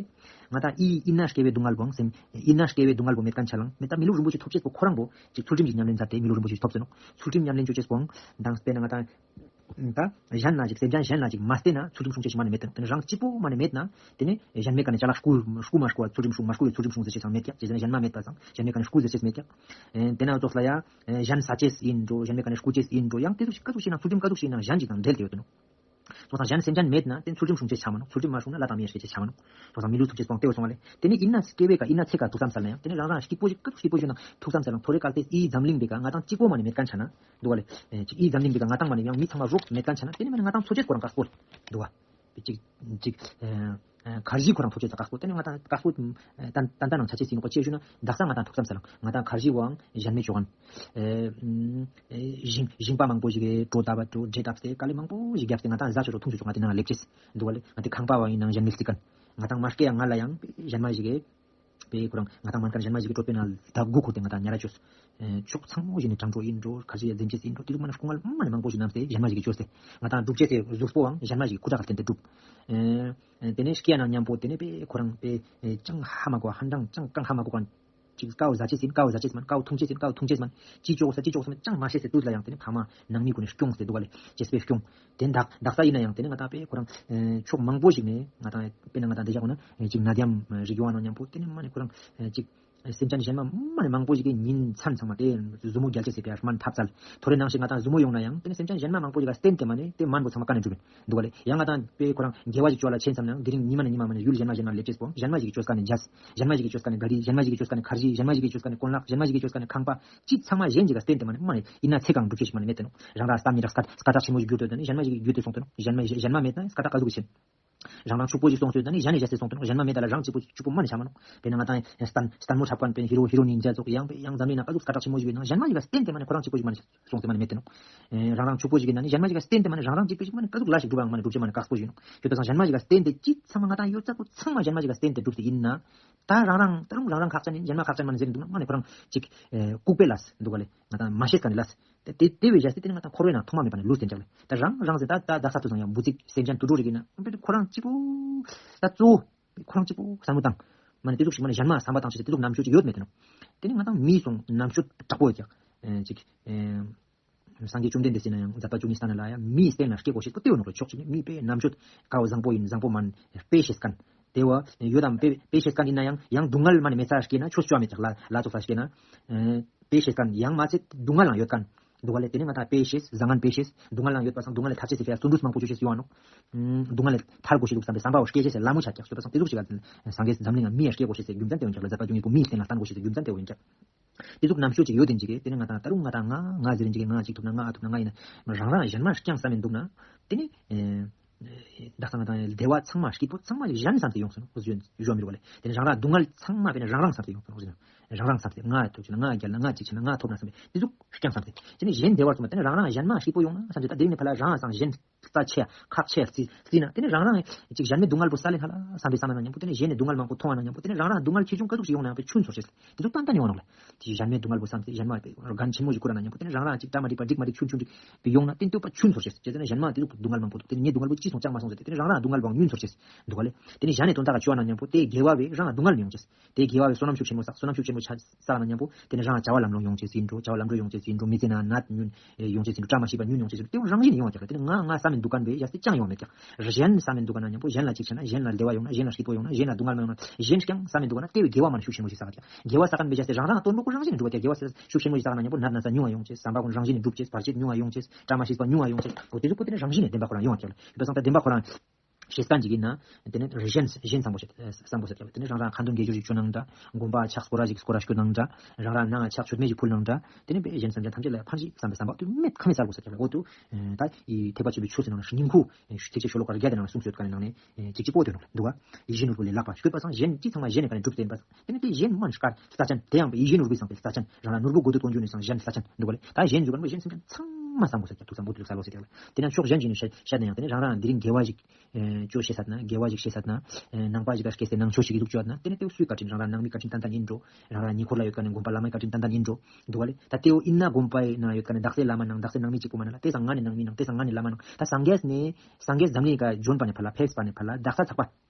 ང་དང་ཨི་ཡིན་ན་སྐྱེ་བའི་སྡུག་བསྔལ་བོའང་སེམས་ཡིན་ན་སྐྱེ་བའི་སྡུག་བསྔལ་བོ་མེད་མཁན་ཆ་ལང་མེད་ད་མི་ལུས་རིན་པོ་ཆེ་ཐོབ་ཅེས་པོ་ཁོ་རང་བོ་ཅིག་ཚུལ་ཁྲིམས་ཀྱི་ཉམས་ལེན་མཛད་དེ་མི་ལུས་རིན་པོ་ཆེ་ཐོབ་ཟེར་ནོ། ཚུལ་ཁྲིམས་ཉམས་ལེན་ཅོ་ཅེས་པོའང་དང་དཔེར་ན་ང་དང་ད་གཞན་ན་ཅིག་སེམས་ཅན་གཞན་ན་ཅིག་མ་བསྟེན་ན་ཚུལ་ཁྲིམས་སྲུང་ཅེས་ཤིག་མ་ནི་མེད་དེ་ནི་རང་གཅིག་པོ་མ་ནི་མེད་ན་དེ་ནི་གཞན་མེད་ཀ་ནི་ཅ་ལག་རྐུ་རྐུ་མ་རྐུ་བ་ཚུལ་ཁྲིམས་སྲུང་མ་རྐུ་བའི་ཚུལ་ཁྲིམས་སྲུང་ཟེར་ཅེས་ཚང་མེད་ཀྱག་ཅེས་ཟེར་ན་གཞན་མ་མེད་པ་ཙང་གཞན་མེད་ཀ་ནི་རྐུ་ཟེར་ཅེས་མེད་ཀྱག་དེ་ན་ཙོགས་ལ་ཡ་གཞན་ཟ་ཅེས་ཡིན་འགྲོ་གཞན་མེད་ཀ་ནི་རྐུ་ཅེས་ཡིན་འགྲོ་ཡང་དེ་ཚོ་ཞིག་ག་ཚོད་ཞིག་ན་ཚུལ་ཁྲིམས་ག་ཚོད་ཞིག་ན་གཞན་ཅིག་དང་འབྲེལ་ཏེ་ཡོད་དེ་ནོ། ཙོགས་དང་གཞན་སེམས་ཅན་མེད་ན་དེ་ཚུལ་ཁྲིམས་སྲུང་ཅེས་ཆ་མ་ནོ། ཚུལ་ཁྲིམས་མ་སྲུང་ན་ལ་དང་མི་ཡ་སྐྱེ་ཅེས་ཆ་མ་ནོ། ཙོགས་དང་མི་ལུས་ཐུབ་ཅེས་སྤོང་ལྟེ་བ་སོང་བ་ལེ། དེ་ནི་ཡིན་ན་སྐྱེ་བའི་ཀ་ཡིན་ན་ཚེ་ཀ་ཐུགས་བསམ་ས་ལ་ཡང་དེ་ནི་རང་རང་སྐྱིད་པོ་ཞིག་ག་ཚོད་སྐྱིད་པོ་ཞིག་ན་ཐུགས་བསམ་ས་ལ་ཡང་ཐོ་རེ་གལ་ཏེ་ཨི་འཛམ་གླིང་པའི་ཀ་ང་དང་གཅིག་པོ་མ་ནི་མེད་མཁན་ཆ་ན་འདུག་བ་ལེ། ཅིག་ཨི་འཛམ་གླིང་པའི་ཀ་ང་དང་མ་ནི་ཡང་མི་ཚང་མ་རོགས་མེད་མཁན་ཆ་ན་དེ་ནི་མ་ནི་ང་དང་འཚོ་ཅེས་ཁོ་རང་དཀའ་སྤོ་ལེ་འདུག་བ། ཅིག་ཅིག་ཨ་ཁར་ཇི་ཁོ་རང་ཐོབ་ཅེས་ཚ་དཀའ་སྤོ་དེ་ནི་ང་དང་དཀའ་སྤོ་ཏན་ཏན་ནང་ཆ་ཅེས་ཡིན་ནོ་ག་ཅེས་ཞུ་ན་དག་ས་ང་དང་ཐུགས་བསམ་ས་ལ་ང་དང་ཁར་ཇི་བའང་གཞན་མེད་ཅོ་གན། ཨེ་ཨེ་ཞིང་ཞིང་པ་མང་པོ་ཞིག་གིས་གྲོ་ད་བ་གྲོ་འབྲས་བཏབ་སྟེ་དཀའ་ལས་མང་པོ་ཞིག་བརྒྱབ་སྟེ་ང་དང་བཟའ་ཆོག་ཆོག་འཐུང་ཆོག་ཆོག་ང་དེ་ནང་ལ་སླེབས་ཅེས་འདུག་བ་ལེ། ང་དེ་ཁང་པ་བ་ཡིན་ནང་གཞན་མི་སྲིད་མཁན། ང་དང་མ་སྐྱེ་ཡང་ང་ལ་ཡང་གཞན་མ་ཞིག་གིས་པས་ཁོ་རང་ང་དང་མ་མཁན་གཞན་མ་ཞིག་གིས་གྲོད་པའི་ནང་ལ་ལྡབ་དགུ་ཁུར་ཏེ་ང་དང་ཉ་ར་བཅོས། ཨེ་ཕྱོགས་ཚང་མོ་ཞིག་ནས་དྲང་གྲོ་ཡིན་འགྲོ་ཁར་ཇི་ཡ་འཛེམ་ཅེས་ཡིན་འགྲོ་དེ་ལུགས་མ་ནས་སྐུ་ངལ་མ་ནས་མང་པོ་ཞིག་གནང་སྟེ་གཞན་མ་ཞིག་གིས་བཅོས་ཏེ་ང་དང་སྒྲུབ་ཅེས་སི་གཟུགས་པོའང་གཞན་མ་ཞིག་གིས་ཁུ་ཁྲག་གིས་བརྟེན་ཏེ་སྒྲུབ། ཨེ་དེ་ནས་སྐྱེ་ཡ་ནང་མཉམ་པོ་དེ་ནས་པས་ཁོ་རང་པས་ཅང་ཧ་མ་གོ་བ་ཧ་འདྲང་ཅང་གང་ཧ་མ་གོ་ག་ཅིག་ཀའོ་ཟ་ཅེས་ཡིན་ཀའོ་ཟ་ཅེས་མན་ཀའོ་འཐུང་ཅེས་ཡིན་ཀའོ་འཐུང་ཅེས་མན་ཅི་ཅོག་ས་ཅི་ཅོག་ས་མན་ཅང་མ་ཤེས་སེ་དུས་ལ་ཡང་དེ་ནི་ཕ་མ་ནང་མི་ཀུན་ནས་སྐྱོང་སྟེ་འདུག་ག་ལེ། ཅེས་པས་སྐྱོང་། དེ་འདག་འདག་ས་ཡིན་ན་ཡང་དེ་ནི་ང་དང་པས་ཁོ་རང་ཕྱོགས་མང་པོ་ཞིག་ནས་ང་དང་དཔེར་ན་ང་དང་འདི་ཞག་ཁོ་ན་ཅིག་ན་དེའམ་རིག་ཡོང་བ་ནང་མཉམ་པོ་དེ་ནི་མ་ནི་ཁོ་རང་ཅིག་སེམས་ཅན་གཞན་མ་མ་ནི་མང་པོ་ཞིག་གིས་ཉིན་མཚན་ཚང་མ་དེ་ཟུར་མོ་རྒྱལ་ཅེས་སེ་པས་སྨན་ཐབས་ཚལ་ཐོ་རེ་ནང་ཞིག་ང་དང་ཟུར་མོ་ཡོང་ན་ཡང་དེ་ནི་སེམས་ཅན་གཞན་མ་མང་པོ་ཞིག་ལ་བརྟེན་ཏེ་མ་ནི་དེ་སྨན་པོ་ཚང་མ་ཀ་ནས་འགྲུབ་ཡིན། འདུག་ག་ལེ། ཡང་ང་དང་པས་ཁོ་རང་དགེ་བ་ཞིག་བཅོ་ལ་ཆེན་ཙམ་ན་དེ་རིང་ཉི་མ་ནས་ཉི་མ་མ་ནས་ཡུལ་གཞན་མ་གཞན་མ་སླེབས་ཅེས་པོ་གཞན་མ་ཞིག་གིས་བཅོས་ཀ་ནས་ཇ། གཞན་མ་ཞིག་གིས་བཅོས་ཀ་ནས་ག་རི། གཞན་མ་ཞིག་གིས་བཅོས་ཀ་ནས་གོན་ལག་གཞན་མ་ཞིག་གིས་བཅོས་ཀ་ནས་ཁང་པ་ཅི་ཚང་མ་གཞན་ཞིག་ག་བརྟེན་ཏེ་མ་ནས་མ་ནས་ཡིན་ན་ཚེ་གང་འགྲུབ་ཅེས་ཤིག་མ་ནས་མེད་དེ་ནོ། རང་རང་སྟབས་མི་འདྲ་སྐད་སྐད་གྲགས་ཆེན་མོ་ཞིག་གྱུར་ཏེ་ཡོད་དེ་ནི་གཞན་མ་ཞིག་གིས་བརྒྱུད་དེ་སོང་དེ་ནོ། གཞན་མ་གཞན་མ་མེད་ན་སྐད་གྲགས་ག་ཟུག་གི་ཆེན། རང་རང་ཕྱུག་པོ་ཞིག་སོང་སོང་དེ་ནི་གཞན་ནས་གཞན་སེ་སོང་དེ་ནོ། གཞན་མ་མེད་ད་ལ་རང་གཅིག་པོ་གཅིག་པོ་མ་ནས་ཆ་མ་ནོ། དཔེར་ན་ང་དང་སྟན་སྟན་མོ་འཁྲབ་མཁན་དཔེར་ན་ཧི་རོ་ཧི་རོ་ནི་འཇའ་ཚོགས་ཡང་དཔེ་ཡང་འཛམ་གླིང་ན་ག་ཟུག་སྐད་གྲགས་ཆེན་མོ་ཞིག་ཡོད་ན་གཞན་མ་ཞིག་ག་བརྟེན་ཏེ་མ་ནས་ཁོ་རང་གཅིག་པོ་ཞིག་མ་ནས་སོང་སྟེ་མ་ནས་མེད་དེ་ནོ། ཨེ་རང་རང་ཕྱུག་པོ་ཞིག་ཡིན་ན་ནི་གཞན་མ་ཞིག་ག་བརྟེན་ཏེ་མ་ནས་རང་རང་གཅིག་པོ་ཞིག་མ་ནས་ག་ཟུག་ལ་ཞིག་སྒྲུབ་པའང་མ་ནས་སྒྲུབ་བྱེད་མ་ནས་དཀགས་པོ་ཞིག་ཡིན་ནོ། ཁྱོད་ད་སང་གཞན་མ་ཞིག་ག་བརྟེན་ཏེ་ཅི་ཚང་མ་ང་དང་ཡོད་ཚད་པོ་ཚང་མ་གཞན་མ་ཞིག་ག་བརྟེན་ཏེ་སྒྲུབ་ཏེ་ཡིན་ན། ད་རང་རང་ད་རུང་རང་རང་ཁག་ཅན་ཡིན། གཞན་མ་ཁག་ཅན་མ་ནས་ཟེར་འདུག་ན་མ་ནས་ཁོ་རང་ཅིག་ཨེ་ལྐུགས་པའི་ལས་འདུག་ག་ལེ། ང་དང་མ་ཤེས་ཀ་ནས་ལས། དེ་དེ་དེ་བས་བཞག་སྟེ་དེ་ནི་ང་དང་འཁོར་བའི་ནང་ཐོག་མ་མེད་པ་ནས་ལུས་ཟིན་ཀྱག་ལེ། ད་རང་རང་ཟེར་ད་ད་ད་ས་དུ་ཚང་ཡང་འབུ་ཚིག་སེམས་ཅན་དུད་འགྲོ་རིགས་ཡིན་ན་ཨ་ཁོ་རང་གཅིག་པོ་ད་གཙོ་བོ་ཁོ་རང་གཅིག་པོ་བསམ་བློ་བཏང་། མ་ནས་དེ་ཟུག་ཞིག་མ་ནས་གཞན་མ་བསམ་པ་བཏང་ཞིག་དེ་ཟུག་རྣམ་དཔྱོད་ཅིག་ཡོད་མེད་དེ་ནོ། དེ་ནི་ང་དང་མི་སོང་རྣམ་དཔྱོད་དྲག་པོ་ཡོད་ཀྱག་ཨེ་ཅིག་ཨེ། སངས་རྒྱས་བཅོམ་ལྡན་འདས་ཟེར་ན་ཡང་མཛད་པ་བཅུ་གཉིས་སྟན་ལ་ཡང་མིའི་སྟེང་ན་སྐྱེ་དགོས་ཤེས་པོ་དེ་ཡོད་ནོ་རེ་ཕྱོགས་གཅིག་ནས་མིའི་དཔེ་རྣམ་དཔྱོད་ཀའོ་བཟང་པོ་ཡིན་བཟང་པོ་མན་དཔེ་ཤེས་མཁན་དེ་བ་ཡོད་དམ་དཔེ་དཔེ་ཤེས་མཁན་ཡིན་ན་ཡང་ཡང་སྡུག་བསྔལ་མ་ནས་མེད་ཚར་སྐྱེས་ན་ཆོས་ཅོ་མེད་ཀྱག་ལ་ལ་ཙོགས་ས་སྐྱེས་ན་དཔེ་ཤེས་མཁན་ཡང་མ་ཚད་སྡུག་བསྔལ་ལང་ཡོད་མཁན་ སྡུག་བསྔལ་ལས་དེ་ནས་ང་ད་དཔེ་ཤེས། བཟང་ངན་དཔེ་ཤེས། སྡུག་བསྔལ་ལ་ཡོད་པ་སང་སྡུག་བསྔལ་ལས་ཐར་ཅེས་ཟེར་ཡ་བརྩོན་འགྲུས་མང་པོ་ཅོ་ཤེས་ཡོང་ང་ནོག་སྡུག་བསྔལ་ལས་ཐར་དགོས་ཤེས་འདུག་བསམ་པའི་བསམ་པ་བོ་སྐྱེ་ཅེས་ཟེར་ལ་མོ་ཆ་ཀྱག་ཤོད་པ་སང་དེ་ཟུག་ཅིག་ག་སངས་རྒྱས་འཛམ་གླིང་ང་མི་ཡ་སྐྱེ་དགོས་ཤེས་ཟེར་རྒྱུ་མཚན་དེ་ཡོང་ཀྱག་ལ། མཛད་པ་བཅུ་གཉིས་པོ་མིའི་རྟེན་ལ་བསྟན་དགོས་ཤེས་ཟེར་རྒྱུ་མཚན་དེ་ཡོང་ཀྱག་དེ་ཟུག་རྣམ་དཔྱོད་ཅིག་ཡོད་དེ་ཅིག་གི་དེ་ནས་ང་ད་ད་རུང་ང་ད་ང་ང་ཟེར་རིན་ཅིག་གི་ང་གཅིག་ཐུབ་ན་ང་ཨ་ཐུབ་ན་ང་ཡིན་ན་རང་རང་གཞན་མ་རྐྱང་བསམ་མིན་འདུག་ན་དེ་ནས། བདག་ཚང་དང་བདེ་བ་ཚང་མ་སྐྱིད་པོ་ཚང་མ་གཞན་བསམ་སྟེ་ཡོང་སོང་ཟེར་ཡོད་མི་རུང་བ་ལས། དེ་ནས་རང་རང་སྡུག་བསྔལ་ཚང་མ་དཔེར་ན་རང་རང་བསམ་སྟེ་ཡོང་སོང་ཟེར། རང་རང་བསམ་སྟེ་ང་ཐུབ་ཆེ་ན་ང་རྒྱལ་ན་ང་གཅིག་ཆེ་ན་ང་ཐོབ་ན་བསམ་པའི་དེ་ཟུག་རྐྱང་བསམ་སྟེ། དེ་ནས་གཞན་བདེ་བར་གསུངས་པ་དེ་ནས་རང་རང་གཞན་མ་སྐྱིད་པོ་ཡོང་ན་བསམ་སྟེ་ད་དེ་རིང་ནས་ཕར་ལ་རང་སང་གཞན་རྩ་ཆེ་ཁག་ཆེ་བརྩི་བརྩིས་ན་དེ་ནས་རང་རང་གཅིག་གཞན་མའི་སྡུག་བསྔལ་པོ་བསལ་ལེ་ཧ་ལ་བསམ་པའི་བསམ་ན་མཉམ་པོ་དེ་ནས་གཞན་ནས་སྡུག་བསྔལ་མང་པོ་མཐོང་བ་ན་མཉམ་པོ་དེ་ནས་རང་རང་སྡུག་བསྔལ་ཆེ་ཆུང་ག་ཟུག་ཞིག་ཡོང་ན་ཡང་པའི་ཆུན་ཚོར་ཤེས། དེ་ཚོ་ཏན་ཏན་ཡོང་ནོག་ལ། དེ་གཞན་མའི་སྡུག་བསྔལ་པོ་བསམ་སྟེ་གཞན་མ་པའི་རྒན་ཆེན་མོ་ཞིག་ཁོ་རང་ན་མཉམ་པོ་དེ་ནས་རང་རང་ཅིག་འདྲ་མ་འགྲིག་པ་འགྲིག་མ་འགྲིག་ཆུན་ཆུན་འགྲིག་པའི་ཡོང་ན་དེ་ལྟོས་པ་ཆུན་ཚོར་ཤེས། བྱས་ཙང་གཞན་མ་དེ་ཚོ་སྡུག་བསྔལ་མང་པོ་འདུག་དེ་ནས་ངའི་སྡུག་བསྔལ་པོ་ཅི་སོང་ཅང་མ་སོང་ཟེར་དེ་དེ་ནས་གཞན་མ་དེ་ཚོ་སྡུག་བསྔལ་པོ་ཉུན་ཚོར་ཤེས་འདུག་ག་ལས། དེ་ནས་གཞན་ནས་དོན་དག་ག་བཅོ་བ་ན་མཉམ་པོ་དེ་དགེ་བ་བས་རང་ལ་སྡུག་བསྔལ་མི་ཡོང་ཅེས། དེ་དགེ་བ་བས་བསོད་ནམས་ཤུགས་ཆེན་མོ་བསགས། བསོད་ནམས་ཤུགས་ཆེན་མོ་ཆ་བསགས་ན་མཉམ་པོ་དེ་ནས་རང་བྱ་བ་ལམ་ལྷོང་ཡོང་ཅེས་ཡིན་འགྲོ། བྱ་བ་ལམ་འགྲོ་ཡོང་ཅེས་ཡིན་འགྲོ། མི་ཚེ་ན་ནད་ཉུན་ཡོང་ཅེས་ཡིན་འགྲོ། བཀྲ་མ་ཤིས་པ་ཉུན་ཡོང་ཅེས་ཡིན་འགྲོ། དེ་རང་བཞིན་ཡོང་བ་ཀྱག་དེ་ནས་ང་ང་བསམ་མི་འདུག་ག་ན་བས་ཡ་སྟེ་ཅང་ཡོང་མེད་ཀྱག་གཞན་བསམ་མི་འདུག་ག་ན་མཉམ་པོ་གཞན་ལ་ཅིག་བྱས་ན་གཞན་ལ་བདེ་བ་ཡོང་ན་གཞན་ལ་སྐྱིད་པོ་ཡོང་ན་གཞན་ལ་སྡུག་བསྔལ་མ་ཡོང་ན་གཞན་རྐྱང་བསམ་མི་འདུག་ག་ན་དེ་བས་དགེ་བ་མ་ཤུགས་ཆེན་མོ་ཞིག་བསགས་ཀྱག་དགེ་བ་བསགས་མཁན་བས་ཡ་སྟེ་རང་རང་དོན་ལོག་གོ་རང་བཞིན་འགྲུབ་པ་ཀྱག་དགེ་བ་ཤུགས་ཆེན་མོ་ཞིག་བསགས་ན་མཉམ་པོ་ནད་ན་ཚ་ཉུང་བ་ཡོང་ཅེས། བསམ་པ་ཀུན་རང་བཞིན་འགྲུབ་ཅེས། བར་ཆད་ཉུང་བ་ཡོང་ཅེས། བཀྲ་མ་ཤིས་པ་ཉུང་བ་ཡོང་ཅེས། འོ་དེ་ཚོ་ཀོ་དེ་ནས་རང་བཞིན་ནས་བདེན་པ་ཁོ་རང་ཡོང་བ་ཀྱག་ལ། ཡོད་པ་སང་ད་བདེན་པ་ཁོ་རང་ཤེས་སྟངས་ཅིག་ཡིན་ན། དེ་ནས་གཞན་གཞན་བསམ་བློ་བྱེད་བསམ་བློ་ཟེར་ཀྱང་དེ་ནས་རང་རང་ཁ་འདོན་དགེ་སྦྱོར་ཞིག་བྱུང་ནང་འདྲ། དགོན་པ་ཕྱག་སྐོར་ར་ཞིག་སྐོར་ར་སྐྱོད་ནང་འདྲ། རང་རང་ནང་ཕྱག་མཆོད་མེ་ཞིག་ཕུལ་ནང་འདྲ། དེ་ནས་པས་གཞན་སེམས་ཅན་ཐམས་ཅད་ལ་ཕན་ཞིག་བསམ་པའི་བསམ་པ་དུས་མེད་ཁ་མེད་གསལ་དགོས་ཟེར་ཀྱང་འོ་དུ། ད་ཐེག་པ་ཆེན་པོའི་ཆོས་ཟེར་ནང་ན་སྙིང་ཁུ་ཐེག་ཆེན་ཤོ་ལོ་ཀ་བརྒྱ་དེ་ནང་གསུངས་ཡོད་ཀ་ནང་ནས་ཅིག་ཅིག་པོ་དོན་ལ་འདུག་ག་ཡིད་བཞིན་ནོར་བུ་ལས་ལྷག་པ་ཞིག་ཡོད་པ་སང་གཞན་གཅིག་ཚང་མ་གཞན་ནས་ཀ་ནས་གྲུབ་བསྟན་པ་སང་དེ་ནས་དེ་གཞན་མ་ནི་དཀར་རྩ་ཅན་དེ་ཡང་པས་ཡིད་བཞིན་ནོར་བུའི་བསམ་པའི་རྩ་ཅན་རང་ལ་ནོར་བུ་དགོས་འདོད་དོན་འབྱུང་ནས་སང་གཞན་རྩ་ཅན་འདུག་ག་ལས། ད་གཞན་འཇུག་ག་ནི་གཞན་སེམས་ཅན་ཚང་མ་བསམ་དགོས་ཟེར་ཀྱང་ཐུགས་བསམ་པོ་དུས་གསལ་ལོ་ཟེར་ཀྱང་ལ། དེ་ནས་ཕྱོགས་གཞན་གྱིས་ནི་བཤད་བཤད་ན་ཡང་དེ་ནས་རང་རང་དེ་རིང་དགེ་བ་ཞིག་ཅོ་ཤེས་ས་ན་དགེ་བ་ཞིག་ཤེས་ས་ན། ནང་པ་ཞིག་ག་སྐྱེས་སའི་ནང་ཆོས་ཤིག་གི་ལུགས་ཅོ་ན་དེ་ནས་དེ་སུའི་བཀའ་དྲིན་རང་རང་ནང་མི་བཀའ་དྲིན་ཏན་ཏན་ཡིན་འགྲོ། རང་རང་ཉེ་འཁོར་ལ་ཡོད་ཀ་ནས་དགོན་པ་བླ་མའི་བཀའ་དྲིན་ཏན་ཏན་ཡིན་འགྲོ། འདུག་ག་ལས། ད་དེའོ་ཡིན་ན་དགོན་པའི་ནང་ཡོད་ཀ་ནས་བདག་སའི་བླ་མ་ནང་བདག་སའི་ནང་མི་གཅིག་པུ་མ་ན་ལ་དེ་སང་ང་ནས་ནང་མི་ནང་དེ་སང་ང་ནས་བླ་མ་ནང་ད་སངས་རྒྱས་ནས་སངས་རྒྱས་འཛམ་གླིང་ག་འབྱོན་པ་ནས་ཕར་ལ་ཕེབས་པ་ནས་ཕར་ལ་བདག་ས་ཚགས་པ།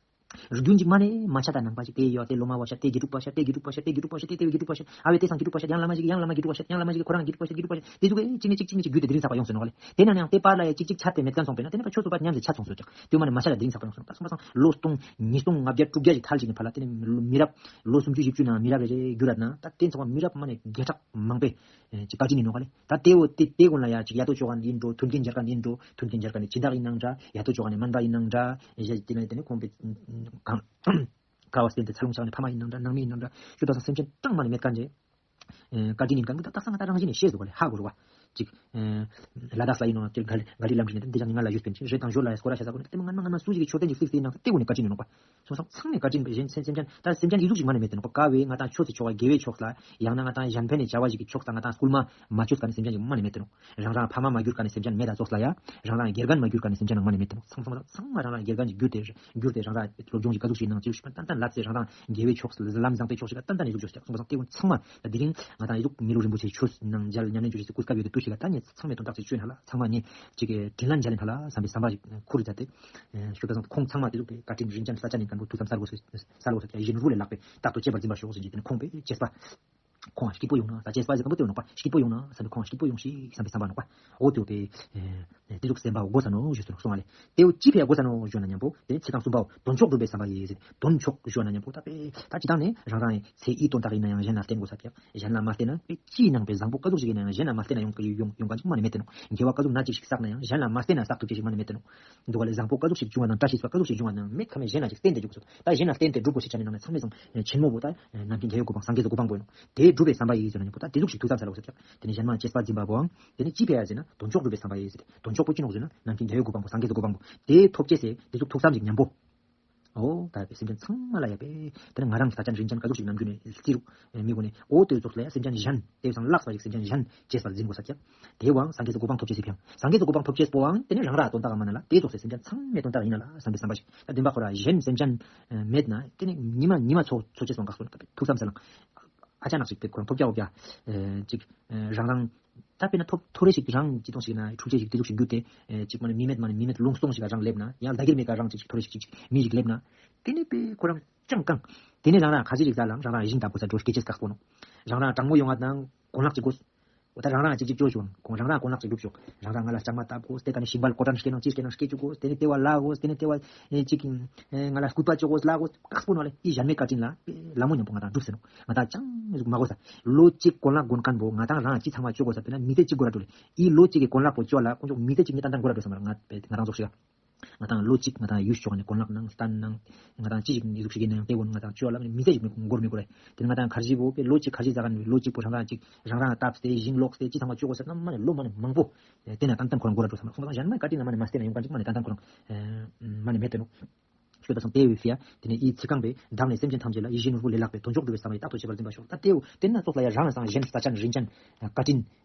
རྒྱུན་གཅིག་མ་ནས་མ་ཆ་ད་ནང་པ་ཞིག་དེ་ཡོད་དེ་སློབ་མ་བ་ཤ་དེ་དགེ་ཕྲུག་པ་ཤ་དེ་དགེ་ཕྲུག་པ་ཤ་དེ་དེ་དགེ་ཕྲུག་པ་ཤ་ཨ་བས་དེ་སང་དགེ་ཕྲུག་པ་ཤ་ཡང་བླ་མ་ཞིག་ཡང་བླ་མ་དགེ་ཕྲུག་པ་ཤ་ཡང་བླ་མ་ཞིག་ཁོ་རང་དགེ་ཕྲུག་པ་ཤ་དེ་དགེ་ཕྲུག་པ་ཤ་དེ་ཚོ་གི་གཅིག་ནས་གཅིག་གཅིག་ནས་གཅིག་རྒྱུད་དེ་དེ་རིང་ཚགས་པ་ཡོང་སོང་ནོ་ག་ལས། དེ་ན་ནས་ཡང་དེ་པར་ལ་ཡང་གཅིག་གཅིག་ཆ་དེ་མེད་མཁན་སོང་པས་ན་དེ་ནས་ཕ་ཆོས་ཚོགས་པ་མཉམ་དུ་ཆ་ཚང་སོང་ཀྱང་དེ་མ་ནས་མ་ཆ་ད་དེ་རིང་ཚགས་པ་ཡོང་སོང་ད་སོང་པ་སང་ལོ་སྟོང་ཉིས་སྟོང་ལྔ་བརྒྱ་དྲུག་བརྒྱ་ཞིག་ཐལ་ཅིག་ནས་ཕར་ལ་དེ་ནས་མི་རབས་ལོ་སུམ་ཅུ་བཞི་བཅུ་ནང་མི་རབས་རེ་རེ་བསྒྱུར་ར་ན་ད་དེ་ཚོགས་པ་མི་རབས་མ་ནས་བརྒྱ་ཕྲག་མང་པོས་ཅིག་བཀའ་དྲིན་ཡིན་ནོ་ག་ལས། ད་དེ་འོ་དེ་དེ་ཀུན་ལ་ཡ་ཅིག་ཡ་ཏོ་ཅོ་ག་ནས་ཡིན་འགྲོ། མཐུན་རྐྱེན་སྦྱར་ག་ནས་ཡིན་འགྲོ། མཐུན་རྐྱེན་སྦྱར་ག་ནས་སྦྱིན་བདག་ཡིན་ནང་འདྲ། ཡ་ཏོ་ཅོ་ག་ནས་སྨན་པ་ཡིན་ནང་འདྲ། ཡ་དེ་ནས་དེ་ནས་ཁོང་པའི་གང་དཀའ་བ་སྟེན་ཏེ་འཚར་ལོངས་བྱ་ག་ནས་ཕ་མ་ཡིན་ནང་འདྲ། ནང་མི་ཡིན་ནང་འདྲ། ཤུ་ད་སང་སེམས་ཅན་གྲངས་མ་ནས་མེད་མཁན་ཅིག་བཀའ་དྲིན་ཡིན་མཁན་གྱི་ད་ད་སང་ང་ད་རང་བཞིན་ནས་ཤེས་འདུག་ག་ལས། ཧ་གོ་རུ་བ་ཅིག་ལ་དྭགས་ལ་ཡིན་ནོ་དེ་ག་ལི་ག་ལི་ལམ་རིན་དེ་འདི་ཅང་ང་ལ་ཡོད་པིན་ཅིག་རེད་དང་ཞོར་ལ་ཡ་སྐོར་ར་བྱ་ས་གོ་ནས་དེ་མ་ང་ང་ང་སུ་ཞིག་གི་མཆོད་རྟེན་ཅིག་བརྩིགས་ཏེ་ནང་དེ་ཀུན་ནས་བཀའ་དྲིན་ཡིན་ནོ་པ། སོང་ཙང་ཚང་མས་བཀའ་དྲིན་པའི་གཞན་སེམས་སེམས་ཅན་ད་སེམས་ཅན་ཡི་གཟུགས་ཤིག་མ་ནས་མེད་དེ་ནོ་པ། དཀའ་བས་ང་དང་ཆོས་སུ་ཕྱོགས་པ་དགེ་བའི་ཕྱོགས་ལ་ཡང་ན་ང་དང་གཞན་ཕན་ནས་བྱ་བ་ཞིག་གི་ཕྱོགས་ལ་ང་དང་སྐུལ་མ་མ་བཅོས་ཀ་ནས་སེམས་ཅན་ཞིག་མ་ནས་མེད་དེ་ནོ། རང་རང་ཕ་མ་མ་གྱུར་ཀ་ནས་སེམས་ཅན་མེད་ད་ཙོགས་ལ་ཡ། རང་རང་དགེ་རྒན་མ་གྱུར་ཀ་ནས་སེམས་ཅན་ནང་མ་ནས་མེད་དེ་ནོ། ཚང་ཚང་ཚང་མ་རང་རང་དགེ་རྒན་ཞིག་གྱུར་ཏེ་གྱུར་ཏེ་རང་རང་སློབ་སྦྱོང་ཞིག་ག་ཟུག་ཞིག་ནང་ཅིག་ཞིག་ཏན་ཏན་ལབ་ཚེ་རང་རང་དགེ་བའི་ཕྱོགས་ལམ་བཟང་པའི་ཕྱོགས་ཞིག་ག་ཏན་ཏན་ནས་ཟུག་ཅོ་ཞིག་ཚང་མ་ཚང་མ་ད་དེ་རིང་ང་དང་ཡི་ཟུག་མི་ལུ་རིན་པོ་ཆེ་ཆོས་ནང་མཇལ་ཉམས་ལེན་ཅོ་ཞིག་སྐུ་སྐབས་ཡོད་དེ་དུས་ཤིག་ག་ད་ནས་ཚང་མས་དོན་དག་ཅིག་བཅོས་ན་ལ་ཚང་མ་ནས་ཅིག་དྲིན་ལན་འཇལ་ལེན་ཧ་ལ་བསམ་པའི་བསམ་པ་ཞིག་ཁུར་མཛད་དེ། ཞོགས་པ་ཚང་ཁོང་ཚང་མ་དེ་ཟུག་པའི་བཀའ་དྲིན་རིན་ཅན་ས་ཆ་ནས་གང་པོ་ཐུགས་བསམ་གསལ་བོ་གསལ་བོ་ཟེར་ཡིད་བཞིན་ནོར་བུ་ལས་ལྷག་པའི་རྟག་ཏུ་གཅེས་པར་འཛིན་པར་ཤོག་ཟེར་གྱི་དེ་ནི་ཁོང་པའི་གཅེས་པ། ཁོང་སྐྱིད་པོ་ཡོང་ན་ད་གཅེས་པ་ཟེར་གམ་པོ་དེ་ཡོང་ནོག་པ། སྐྱིད་པོ་ཡོང་ན་བསམ་པའི་ཁོང་སྐྱིད་པོ་ཡོང་ཤིག་བསམ་པའི་བསམ་པ་ནོག་པ། འོ་དེ་བས་དེ་ཟུག་སེམས་པ་འོ་དགོས་ས་ནོ་ཞུ་ཟེར་ནོག་སོང་བ་ལས། དེ་འོ་ཅི་ཕི་ཡ་དགོས་ས་ནོ་ཞུ་ན་མཉམ་པོ་དེ་ཚིག་རྐང་གསུམ་པའོ་དོན་མཆོག་སྒྲུབ་པའི་བསམ་པ་ཡིས་ཟེར། དོན་མཆོག་ཞུ་ན་མཉམ་པོ་ད་པས་ད་ཅི་ད་ནི་རང་རང་ཚེ་ཡི་དོན་དག་ཡིན་ན་ཡང་གཞན་ལ་བརྟེན་དགོས་ས་ཀྱག་གཞན་ལ་མ་བརྟེན་ན་པས་ཅིའི་ནང་པའི་བཟང་པོ་ཀ་ཟུག་ཞིག་ཡིན་ན་ཡང་གཞན་ལ་མ་བརྟེན་ན་ཡོང་ཡོང་ཡོང་ག་ཅིག་མ་ནི་མེད་དེ་ནོ། དགེ་བ་ཀ་ཟུག་ན་ཅིག་ཞིག་བསགས་ན་ཡང་གཞན་ལ་མ་བརྟེན་ན་བསགས་ཐུབ་ཅིག་ཞིག་མ་ནི་མེད་དེ་ནོ། འདུག་ག་ལས་བཟང་པོ་ཀ་ཟུག་ཞིག་བྱུང་བ་དང་བཀྲ་ཤིས་པ་ཀ་ཟུག་ཞིག་བྱུང་བ་དང་མེད་ཁ་མེད་གཞན་ལ་ཅིག་བརྟེན་ཏེ་འཇུག་དགོས་སོ། ད་གཞན་ལ་བརྟེན་ཏེ་སྒྲུབ་དགོས་ཞེས་བྱ་མི་ནང་ནས་ཚང་མས་ཚང་ཆེན་མོ་བོ་ད་ནམ་མཁའི་མཐའ་ཡས་གོ་འཕང་སངས་རྒྱས་ཀྱི་གོ་འཕང་པོ་ཡིན་ནོ། དེ་སྒྲུབ་པའི་བསམ་པ་ཡིས་ཟེར་ན་མཉམ་པོ་ད་དེ་ཟུག་ཞིག་ཐུགས་བསམ་ས་ལ་འོ་ཟེར་ཀྱག་དེ་ནས་གཞན་མ་གཅེས་པར་འཛིན་པ་པོའང་དེ་ནས་ཅི་ཕི་ཡ་ཟེར་ན་དོན་མཆོག་སྒྲུབ་པའི་བསམ་པ་ཡིས་ཟེར་ཏེ་དོན་མཆོག་པོ་ཅི་ནོག་ཟེར་ན་ནམ་མཁའི་མཐའ་ཡས་གོ་འཕང་པོ་སངས་རྒྱས་ཀྱི་གོ་འཕང་པོ་དེ་ཐོབ་ཅེས་ཟེར་དེ་ཟུག་ཐུགས་བསམ་ཞིག་མཉམ་པོ། འོ་ད་པའི་སེམས་ཅན་ཚང་མ་ལ་ཡ་པའི་དེ་ནས་ང་རང་གི་ས་ཆ་རིན་ཅན་ཀ་ཟུག་ཞིག་ནམ་རྒྱུན་ནས་བརྩི་རུ་མི་དགོས་ནས་འོ་དེ་ཙོགས་ལ་ཡ་སེམས་ཅན་གཞན་དེ་བས་སང་ལགས་པ་ཞིག་སེམས་ཅན་གཞན་གཅེས་པར་འཛིན་དགོས་ས་ཀྱག་དེ་བའང་སངས་རྒྱས་ཀྱི་གོ་འཕང་ཐོབ་ཅེས་སི་ཕིའང་སངས་རྒྱས་ཀྱི་གོ་འཕང་ཐོབ་ཅེས་པོའང་དེ་ནས་རང་ར་དོན་དག་མ་ན་ལ་དེ་ཙོགས་སེ་སེམས་ཅན་ཚང་མའི་དོན་དག་ཡིན་ན་ལ་བསམ་པའི་བསམ་པ་ཞིག་ད་བདེན་པ་ཁོ་ར་གཞན་སེམས་ཅན་མེད་ན་དེ་ནས་ཉི་མ་ཉི་མ་འཚོ་འཚོ་ཅེས་སོང་ག་སོང་ཐུགས་བསམ་ས་ལང་ཨ་ཅག་ནག་ཅིག་དེ་ཁོ་རང་ཐོབ་རྒྱ་འོ་རྒྱ་ཅིག་རང་རང་ད་དཔེར་ན་ཐོབ་ཐོ་རེ་ཞིག་རང་ཅི་ཐོང་ཞིག་ན་འཁྲུག་ཆ་ཞིག་དེ་ཟུག་ཞིག་འགྱུར་ཏེ་ཅིག་མ་ནི་མི་མེད་མ་ནི་མི་མེད་ལུང་སྟོང་ཞིག་ག་རང་སླེབས་ན་ཡང་ལྡ་གིར་མེད་ཀ་རང་ཅིག་ཅིག་ཐོ་རེ་ཞིག་ཅིག་ཅིག་མི་ཞིག་སླེབས་ན་དེ་ནས་པས་ཁོ་རང་ཅང་གང་། དེ་ནས་རང་རང་ཁ་ཅིག་ཅིག་ད་ལམ་རང་རང་གཞན་དག་པོ་ས་འགྲོ་སྐད་ཆ་དཀག་པོ་ནོ། རང་རང་དྲང་མོ་ཡོང་བ་དང་གོན་ལག་ཅིག་དགོས། ད་རང་རང་གཅིག་གཅིག་བཅོས་བྱུང་། ཁོང་རང་རང་གོན་ལག་ཅིག་སྒྲུབ་བྱུང་། རང་རང་ང་ལ་ལྕང་མ་བཏབ་དགོས། དེ་ཀ་ནས་ཞིམ་པ་ལ་ཀོ་ཊོན་སྐྱེ་ནང་ཅི་སྐྱེ་ནང་སྐྱེ་བཅུག་དགོས། དེ་ནས་དེ་བ་ལ་དགོས། དེ་ནས་དེ་བ་ཨེ་ཅིག་ཨེ་ང་ལ་སྐུད་པ་བཅོ་དགོས་ལ་དགོས། ཁག་པོ་ནོ་ལེ། ཨི་གཞན་མའི་བཀའ་དྲིན་ལ་ལ་མོ་མཉམ་པོ་ང་དང་སྒྲུབ་ཟེར་ནོ། ང་དང་ཅང་མ་དགོས་ས། ལོ་གཅིག་གོན་ལག་གོན་མཁན་པོ་ང་དང་རང་ཅི་ཚང་མ་བཅོ་དགོས་ས། དེ་ན་མི་ཚེ་གཅིག་འགོར་ར་འགྲོ་ལེ། ཨི་ལོ་གཅིག་གི་གོན་ལག་པོ་བཅོ་ལ་ཁོང་ཚོ་མི་ཚེ་གཅིག་ནི་ཏན་ཏན་འགོར་ར་འགྲོ་བསམ་ར། ང་ང་དང་ཚོགས་ཤིག་ང་དང་ལོ་གཅིག་ང་དང་ཡུལ་ཕྱོགས་ནས་གོན་ལག་ནང་སྟན་ནང་། ང་དང་ཅི་ཞིག་ནི་ཟུག་ཞིག་ཡིན་ནའང་དེ་བོ་ང་དང་བཅོ་ལ་མི་ཚེ་ཞིག་མི་འགོར་མི་འགོར་རེད། དེ་ནི་ང་དང་ཁར་ཇི་བོ་པའི་ལོ་གཅིག་ཁར་ཇི་ཟ་ག་ནི་ལོ་གཅིག་པོ་རང་རང་ཅིག་རང་རང་བཏབ་སྟེ་ཞིང་ལོག་སྟེ་ཅི་ཚང་མ་བཅོ་དགོས་ཟེར་ན་མ་ནི་ལོ་མ་ནི་མང་པོ། དེ་ན་ཏན་ཏན་ཁོ་རང་འགོར་ར་འགྲོ་བསམ་ར། སོང་ཙང་གཞན་མ་བཀའ་དྲིན་ལ་མ་ནི་མ་སྟེར་ན་ཡོང་མཁན་ཅིག་མ་ནི་ཏན་ཏན་ཁོ་རང་མ་ནི་མེད་དེ་ནོ། ཤོད་པ་སང་དེ་བས་ཕི་ཡ་དེ་ནས་ཨི་ཚིག་རྐང་པས་བདག་ནི་སེམས་ཅན་ཐམས་ཅད་ལ་ཡིད་བཞིན་ནོར་བུ་ལས་ལྷག་པའི་དོན་མཆོག་འགྲུབ་པའི་ས་མ་ཡི་རྟག་ཏུ་བྱེད་པར་འཛིན་པ་ཤོག་ད་དེའུ་དེ་ན་ཙོགས་ལ་ཡ་རང་ལ་སང་གཞན་ས་ཆ་ནི་རིན་ཅན་བཀའ་དྲིན་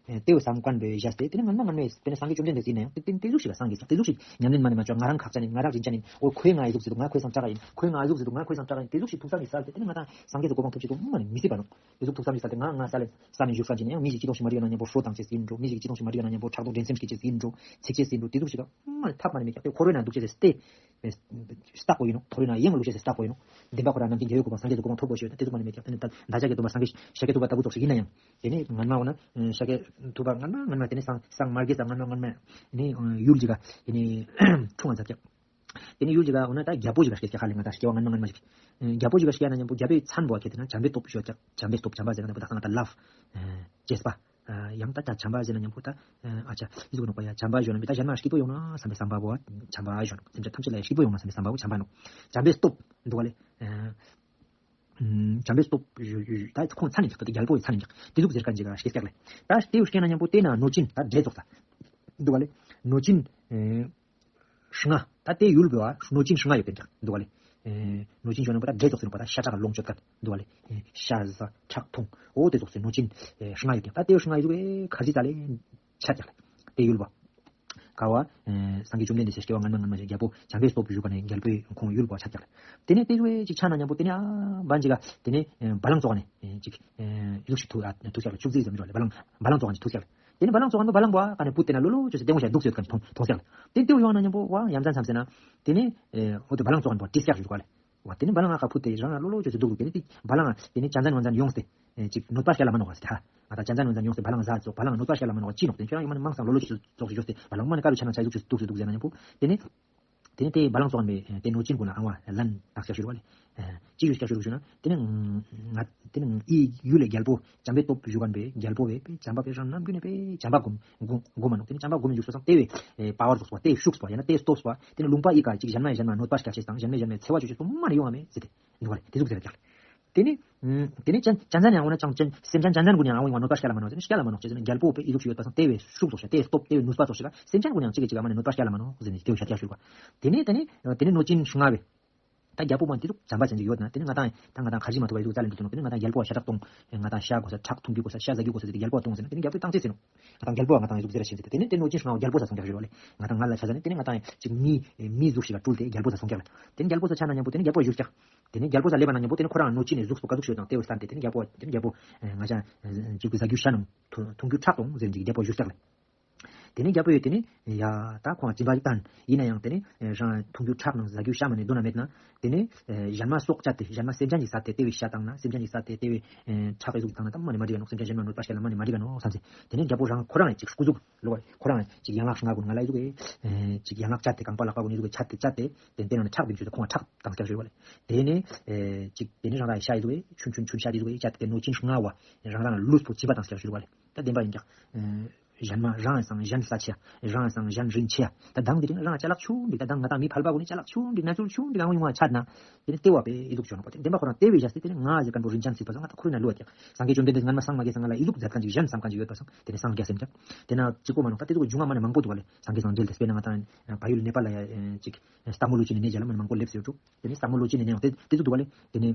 དེའུ་བསམ་མཁན་པས་བཞག་སྟེ་དེ་ནས་ང་ན་ངན་མེད་དེ་ནས་སངས་རྒྱས་བཅོམ་ལྡན་འདས་ཟིན་ན་ཡང་དེ་དེ་དེ་ཟུག་ཞིག་ལ་སངས་རྒྱས་དེ་ཟུག་ཞིག་ཉམས་ལེན་མ་ནས་མ་བཅོ་ང་རང་ཁག་ཅན་ཡིན། ང་རང་རིན་ཅན་ཡིན། འོ་ཁོས་ང་ཨི་ཟུག་ཟེར་འདུག་ང་ཁོའི་སང་སྐྲག་ཡིན། ཁོས་ང་ཨི་ཟུག་ཟེར་འདུག་ང་ཁོའི་སང་སྐྲག་ཡིན། དེ་ཟུག་ཞིག་ཐུགས་བསམ་ཞིག་ཟ་སྟེ་དེ་ནས་ང་དང་སངས་རྒྱས་ཀྱི་གོ་འཕང་ཐོབ་ཅིག་གོ་མ་ནས་མི་སྲིད་པ་ནོ། དེ་ཟུག་ཐུགས་བསམ་ཞིག་ཟ་སྟེ་ང་ང་ས་ལེ་ས་ནས་བཞུགས་སང་ཅི་ནས་ཡང་མི་ཞིག་སྐྱིད་ཐོང་ཞིག་མ་རིག་ན་མཉམ་པོ་སྲོ་དང་ཅེས་ཡིན་འགྲོ། མི་ཞིག་སྐྱིད་ཐོང་ཞིག་མ་རིག་ན་མཉམ་པོ་ཕྲག་དོག་འགྲན་སེམས་སྐྱེ་ཅེས་ཡིན་འགྲོ། ཚིག་ཅེས་ཡིན་འགྲོ། དེ་ཟུག་ཞིག་ག་མ་ཐབས་མ་ནས་མེད་ཀྱང་དེ་འཁོར་བའི་ནང་འདུག་ཅེས་སྟེ། སྟག་པོ་ཡིན་ནོ། འཁོར་བའི་ནང་ཡེངས་ལུགས་ཅེས་སྟག་པོ་ཡིན་ནོ། བདེན་པ་ཁོ་རང་ནམ་མཁའི་རྒྱལ་པོའི་གོ་འཕང་སངས་རྒྱས་ཀྱི་གོ་འཕང་ཐོབ་དགོས་ཞེས་དེ་ཟུག་མ་ནས་མེད་ཀྱང་དེ་ནི་ད་བདག་ཅག་གི་སྟོན་པ་སངས་རྒྱས་ཤཱཀྱ་ཐུབ་པ་ལྟ་བུ་ཙོགས་ཤིག་ཡིན་ན་ཡང་། དེ་ནི་ངན་མ་འོ་ན་ཤཱཀྱ་ཐུབ་པ་ངན་མ་ངན་མ་དེ་ནི་སངས་སངས་མ་རྒྱས་ས་ངན་མ་ངན་མ་ནི་ཡུལ་གྱི་ག་དེ་ནི་འཁྲུངས་པ་མཛད་ཀྱང་། དེ་ནི་ཡུལ་གྱི་ག་འོ་ན་ད་རྒྱལ་པོ་ཞིག་ག་སྐྱེས་ཀྱང་ཧ་ལས་ང་ད་སྐྱེ་བ་ངན་མ་ངན་མ་ཞིག་རྒྱལ་པོ་ཞིག་ག་སྐྱེས་ན་མཉམ་པོ་རྒྱལ་པོའི་མཚན་པོ་ཁྱེད་དེ་ན་བྱམས་པའི་སྟོབས་ཞུ་ཀྱང་བྱམས་པའི་སྟོབས་བྱམས་པ་ཟེར་ན་ད་བདག་ས་ང་ད་ལབ་བྱས་པ། ཡང་ད་ད་བྱམས་པ་ཟེར་ན་མཉམ་པོ་ད་ཨ་ཅག་ཨི་ཟུག་ནོག་པ་ཡ། བྱམས་པ་ཞུ་ན་མི་ད་གཞན་མ་སྐྱིད་པོ་ཡོང་ན་བསམ་པའི་བསམ་པ་བོ་བྱམས་པ་ཞུ་ནོག་སེམས་ཅན་ཐམས་ཅད་ལ་ཡ་སྐྱིད་པོ་ཡོང་ན་བསམ་པའི་བསམ་པ་བོ་བྱམས་པ་ནོག་བྱམས་པའི་སྟོབས་འདུག་བ་ལེ། བྱམས་པའི་སྟོབས་ཞུ་ཞུ་ཞུ་ད་ཁོང་མཚན་ནས་ཀྱང་ད་རྒྱལ་པོའི་མཚན་ནས་ཀྱང་དེ་ཟུག་ཟེར་མཁན་ཅིག་ག་སྐྱེས་ཀྱང་ལེ། ད་དེའུ་སྐྱེས་ན་མཉམ་པོ་དེ་ན་གནོད་སྦྱིན་ད་འདྲེ་ཙོགས་ད་འདུག་བ་ལེ། གནོད་སྦྱིན་ལྔ། ད་དེ་ཡུལ་བོ་གནོད་སྦྱིན་ལྔ་ཡོད་པའི་འདུག་བ་ལེ། གནོད་སྦྱིན་ཞུ་ན་པོ་ད་འདྲེ་ཙོགས་ཟེར་ནོ་པ་ད་ཤ་ཁྲག་ལོངས་སྤྱོད་མཁན་འདུག་བ་ལེ། ཤ་ཟ་ཁྲག་འཐུང་འོ་དེ་ཙོགས་ཟེར་གནོད་སྦྱིན་ལྔ་ཡོད་ཀྱང་ད་དེ་ལྔ་ཡོད་པའི་ཁ་ཟི་ཙ་ལེ་ཆ་ཀྱང་ལེ། དེ་ཡུལ་བོ། ཀ་བ། སངས་རྒྱས་བཅོམ་ལྡན་འདས་སེ་སྐྱེ་བ་སྔ་མ་སྔ་མ་ཞིག་རྒྱལ་པོ་བྱམས་པའི་སྟོབས་ཞུ་ག་ནས་རྒྱལ་པོའི་ཁོང་ཡུལ་བོ་ཆ་ཀྱང་ལེ། དེ་ནས་དེ་ཚོ་ཅིག་ཆ་ན་མཉམ་པོ་དེ་ནས་ཨ་བན་ཅིག་ག་དེ་ནས་བ་ལང་ཙོག་ནས་ཅིག་ཡུག་ཞིག་ཐུག་ཨ་ཐུག་ཀྱང་ལེ། ཕྱུགས་རྫི་ཙམ་རོ་ལེ། བ་ལང་བ་ལང་ཙོག་ནས་ཐུག་ཀྱང་ལེ། དེ་ནི་བ་ལང་ཙོག་ཁན་པོ་བ་ལང་པོ་ཨ་ཀ་ནས་བུ་དེ་ན་ལོ་ལོ་ཅོས་སེ་ལྡེང་བ་ཞིག་འདུག་ཟེར་ཁན་མཐོང་མཐོང་ཟེར་ལ། དེ་ལྟེ་བ་ཡོང་ན་མཉམ་པོ་བ་ཡ་མཚན་བསམ་ཟེར་ན། དེ་ནི་ཨོ་དེ་བ་ལང་ཙོག་ཁན་པོ་ཏི་སྐྱག་ཞུ་ག་ལེ། བ་དེ་ནི་བ་ལང་ཨ་ཀ་བུ་དེ་རང་ལ་ལོ་ལོ་ཅོས་སེ་འདུག་འདུག་དེ་ནི་དེ་བ་ལང་དེ་ནི་ཅན་ཅན་ཝན་ཅན་ཡོངས་ཏེ་ཅིག་གནོད་པ་སྐྱེལ་ལ་མ་ནོག་ག་ཟེར་ཧ། ང་ད་ཅན་ཅན་ཝན་ཅན་ཡོངས་ཏེ་བ་ལང་ང་ཟ་ཙོག་བ་ལང་གནོད་པ་སྐྱེལ་ལ་མ་ནོག་ག་ཅི་ནོག་དེ་ཁྱོད་རང་ཡོང་མ་ནི་མང་སང་ལོ་ལོ་ཅོས་སེ་ཙོག་ཞིག་ཅོས་ཏེ་བ་ལང་མ་ནི་ཀ་རུ་ཆ་ན་ཆ་ཟུག་ཅོས་འདུག་ཟེར་འདུག་ཟེར་ན་མཉམ་པོ་དེ་ནི། དེ་ནས་དེ་བ་ལང་ཙོག་ཁན་པོས་དེ་གནོད་སྦྱིན་གུན་ལ་ཨང་བ་ལན་བཏགས་ཤག་ཞུ་རུ་བ་ལེ། ཅི་ཞུ་ཤག་ཞུ་རུ་ཞུ་ན། དེ་ནས་ང་དེ་ནས་ཨི་ཡུལ་ལས་རྒྱལ་པོ་བྱམས་པའི་སྟོབས་ཞུ་ག་ནས་རྒྱལ་པོ་བས་བྱམས་པ་བས་རང་ནམ་རྒྱུན་ནས་བས་བྱམས་པ་སྒོམ་སྒོམ་སྒོམ་མ་ནོག་དེ་ནས་བྱམས་པ་སྒོམ་ཞུགས་སོ་སང་དེ་བས་པ་ཝར་ཙོགས་པ་དེ་ཤུགས་པ་ཡང་ན་དེ་སྟོབས་པ་དེ་ནས་ལུང་པ་ཨི་ཀ་ཅིག་གཞན་མ་གཞན་མ་གནོད་པ་སྐྱེལ་ཅེས་དང་གཞན་མ་གཞན་མའི་འཚེ་བ་ཅོ་ཅེས་སོ་མ་ནས་ཡོང་བ་མེད་ཟེར་ཏེ་འདུག་བ་ལེ། དེ་ཟུག་ཟེར་ཀྱང་། དེ་ནས་དེ་ནས་ཅན་ཅན་ཅན་ཡང་འོ་ན་ཅང་ཅན་སེམས་ཅན་ཅན་ཅན་གུན་ཡང་ཨང་བ་ཡིན་བ་གནོད་པ་སྐྱེལ་ལ་མ་ནོག་ཟེར་ན་སྐྱེལ་ལ་མ་ནོག་ཅེས་ཟེར་ན་རྒྱལ་པོ་བས་ཨི་ཟུག་ཞིག་ཡོད་པ་སང་དེ་བས་ཤུགས་ཙོགས་ཤིག་དེ་སྟོབས་དེ་བས་ནུས་པ་ཙོགས་ཤིག་ག་སེམས་ཅན་གུན་ཡང་ཅིག་གི་ཅིག་ག་མ་ནས་གནོད་པ་སྐྱེལ་ལ་མ་ནོག་ཟེར་ནས་དེ་བས་ཤ་རྒྱག་ཞུ་བ། དེ་ནས་དེ་ནས་དེ་ནས་གནོད་སྦྱིན་ལྔ་བས། ད་རྒྱལ་པོ་མ་དེ་ཚོ་བྱམས་པ་ཅན་ཅིག་ཡོད་ན་དེ་ནི་ང་དང་ད་ང་དང་ཁ་རྗེ་མ་ཐུབ་པ་ཡོད་རྩ་ལེན་དུ་ཐུབ་ནོ། དེ་ནི་ང་དང་རྒྱལ་པོ་ཤ་ཁྲག་གཏོང་། ང་དང་ཤ་དགོས་ས་ཁྲག་འཐུང་རྒྱུ་དགོས་ས་ཤ་ཟ་རྒྱུ་དགོས་ས་ཟེར་ཏེ་རྒྱལ་པོ་གཏོང་ཟེར་ན་དེ་ནི་རྒྱལ་པོས་བཏང་ཚེ་ཟེར་ནོ། ང་དང་རྒྱལ་པོ་ང་དང་ཡོད་ཟེར་ར་ཤེས་ཟེར་ཏེ་དེ་ནི་དེ་གནོད་སྦྱིན་ཤུང་རྒྱལ་པོ་ས་སོང་རྒྱག་ཞུ་རོ་ལེ། ང་དང་ང་ལ་ཆ་ས་ནི་དེ་ནི་ང་དང་ཅིག་མི་མི་གཟུགས་ཤིག་ལ་སྤྲུལ་ཏེ་རྒྱལ་པོ་ས་སོང་རྒྱག་ལ། དེ་ནི་རྒྱལ་པོ་ས་ཆ་ན་མཉམ་པོ་དེ་ནི་རྒྱལ་པོ་བཞུགས་རྒྱག་དེ་ནི་རྒྱལ་པོ་ས་སླེབས་པ་ན་མཉམ་པོ་དེ་ནི་ཁོ་རང་གནོད་སྦྱིན་ནི་གཟུགས་པོ་ག་ཟུག་ཤོད་དང་དེ་བས་སྟན་ཏེ་དེ་ནི་རྒྱལ་པོ་དེ་ནི་རྒྱལ་པོ་ང་ཅག་ཅིག་གི་ཟ་རྒྱུ་ཤ་ནང་འཐུང་རྒྱུ་ཁྲག་གཏོང་ཟེར་ཅིག་རྒྱལ་པོ་བཞུགས་རྒྱག་ལ། དེ་ནས་རྒྱལ་པོ་ཡོད་དེ་ནས་ཡ་ད་ཁོང་སྦྱིན་པ་བཏང་ཡིན་ན་ཡང་དེ་ནས་རང་འཐུང་རྒྱུ་ཁྲག་ནང་ཟ་རྒྱུ་ཤ་མ་ནས་འདུག་ན་མེད་ན། དེ་ནས་གཞན་མ་སྲོག་བཅད་དེ་གཞན་མ་སེམས་ཅན་གྱིས་ཟ་སྟེ་དེ་བས་ཤ་བཏང་ན་སེམས་ཅན་གྱིས་ཟ་སྟེ་དེ་བས་ཁྲག་གི་གཟུགས་བཏང་ན་ད་མ་ནས་མ་འགྲིག་ག་ནོ། སེམས་ཅན་གཞན་མ་གནོད་པ་སྐྱེལ་ལ་མ་ནས་མ་འགྲིག་ག་ནོ་བསམ་ཚེ་དེ་ནས་རྒྱལ་པོ་རང་ཁོ་རང་ཅིག་སྐུ་གཟུགས་ལོ་ཁོ་རང་ཅིག་ཡན་ལག་ལྔ་གུན་ང་ལ་ཡི་གཟུགས་ཅིག་ཡན་ལག་བཅད་དེ་རྐང་པ་ལག་པ་གུན་ཡི་གཟུགས་བཅད་དེ་བཅད་དེ་དེ་དེ་ནང་ནས་ཁྲག་བིན་ཚུལ་དེ་ཁོང་ཁྲག་བཏང་སྐྱག་ཞུ་བ་ལས་དེ་ནས་ཅིག་དེ་ནས་རང་རང་ཤ་ཡི་གཟུགས་ཆུན་ཆུན་ཆུན་ཤ་དེ་གཟུགས་བཅད་དེ་གནོད་སྦྱིན་ལྔ་བ་རང་རང་ལུས་པོ་བྱིས་པ་བཏང་སྐྱག་ཞུ་བ་ལས་ད་བདེན་པ་ཡིན་ཀྱང་། གཞན་མ་རང་སང་གཞན་ས་ཆེ་ཡ། རང་སང་གཞན་རིན་ཆེ་ཡ། ད་དང་དེ་རིང་རང་ཅ་ལག་ཆུང་འདི་ད་དང་ང་དང་མི་ཕལ་པ་གུན་ནི་ཅ་ལག་ཆུང་འདི་ན་ཚུལ་ཆུང་འདི་གང་ཡོང་བ་ཆ་ན། དེ་ནི་ལྟེ་བ་པའི་ཨི་ཟུག་བྱོན་པ་དེ་བདེན་པ་ཁོ་རང་ལྟེ་བའི་བཞག་སྟེ་དེ་ནི་ང་ཟེར་མཁན་པོ་རིན་ཅན་སྲིད་པ་སང་ང་ད་ཁོ་རང་ལུས་ཡ། སངས་རྒྱས་བཅོམ་ལྡན་འདས་སྔན་མ་སངས་མ་རྒྱས་སང་ང་ལ་ཨི་ཟུག་མཛད་མཁན་ཅིག་གཞན་བསམ་མཁན་ཅིག་ཡོད་པ་སང་དེ་ནི་སངས་རྒྱས་སེམས་ཀྱང་། དེ་ན་གཅིག་པོ་མ་ནོ་ད་དེ་ཟུག་གི་འབྱུང་བ་མ་ནི་མང་པོ་འདུག་བ་ལས་སངས་རྒྱས་སང་འབྲེལ་ཏེ་དཔེར་ན་ང་དང་བལ་ཡུལ་ནེ་པཱལ་ལ་ཡ་ཅིག་སྟག་མོ་ཀླུ་བྱུག་ནི་གནས་མཇལ་ལ་མ་ནི་མང་པོ་སླེབས་ཟེར་འགྲོ། དེ་ནི་སྟག་མོ་ཀླུ་བྱུག་ནི་གནས་ཡང་དེ་དེ་ཟུག་འདུག་བ་ལས་དེ་ནི།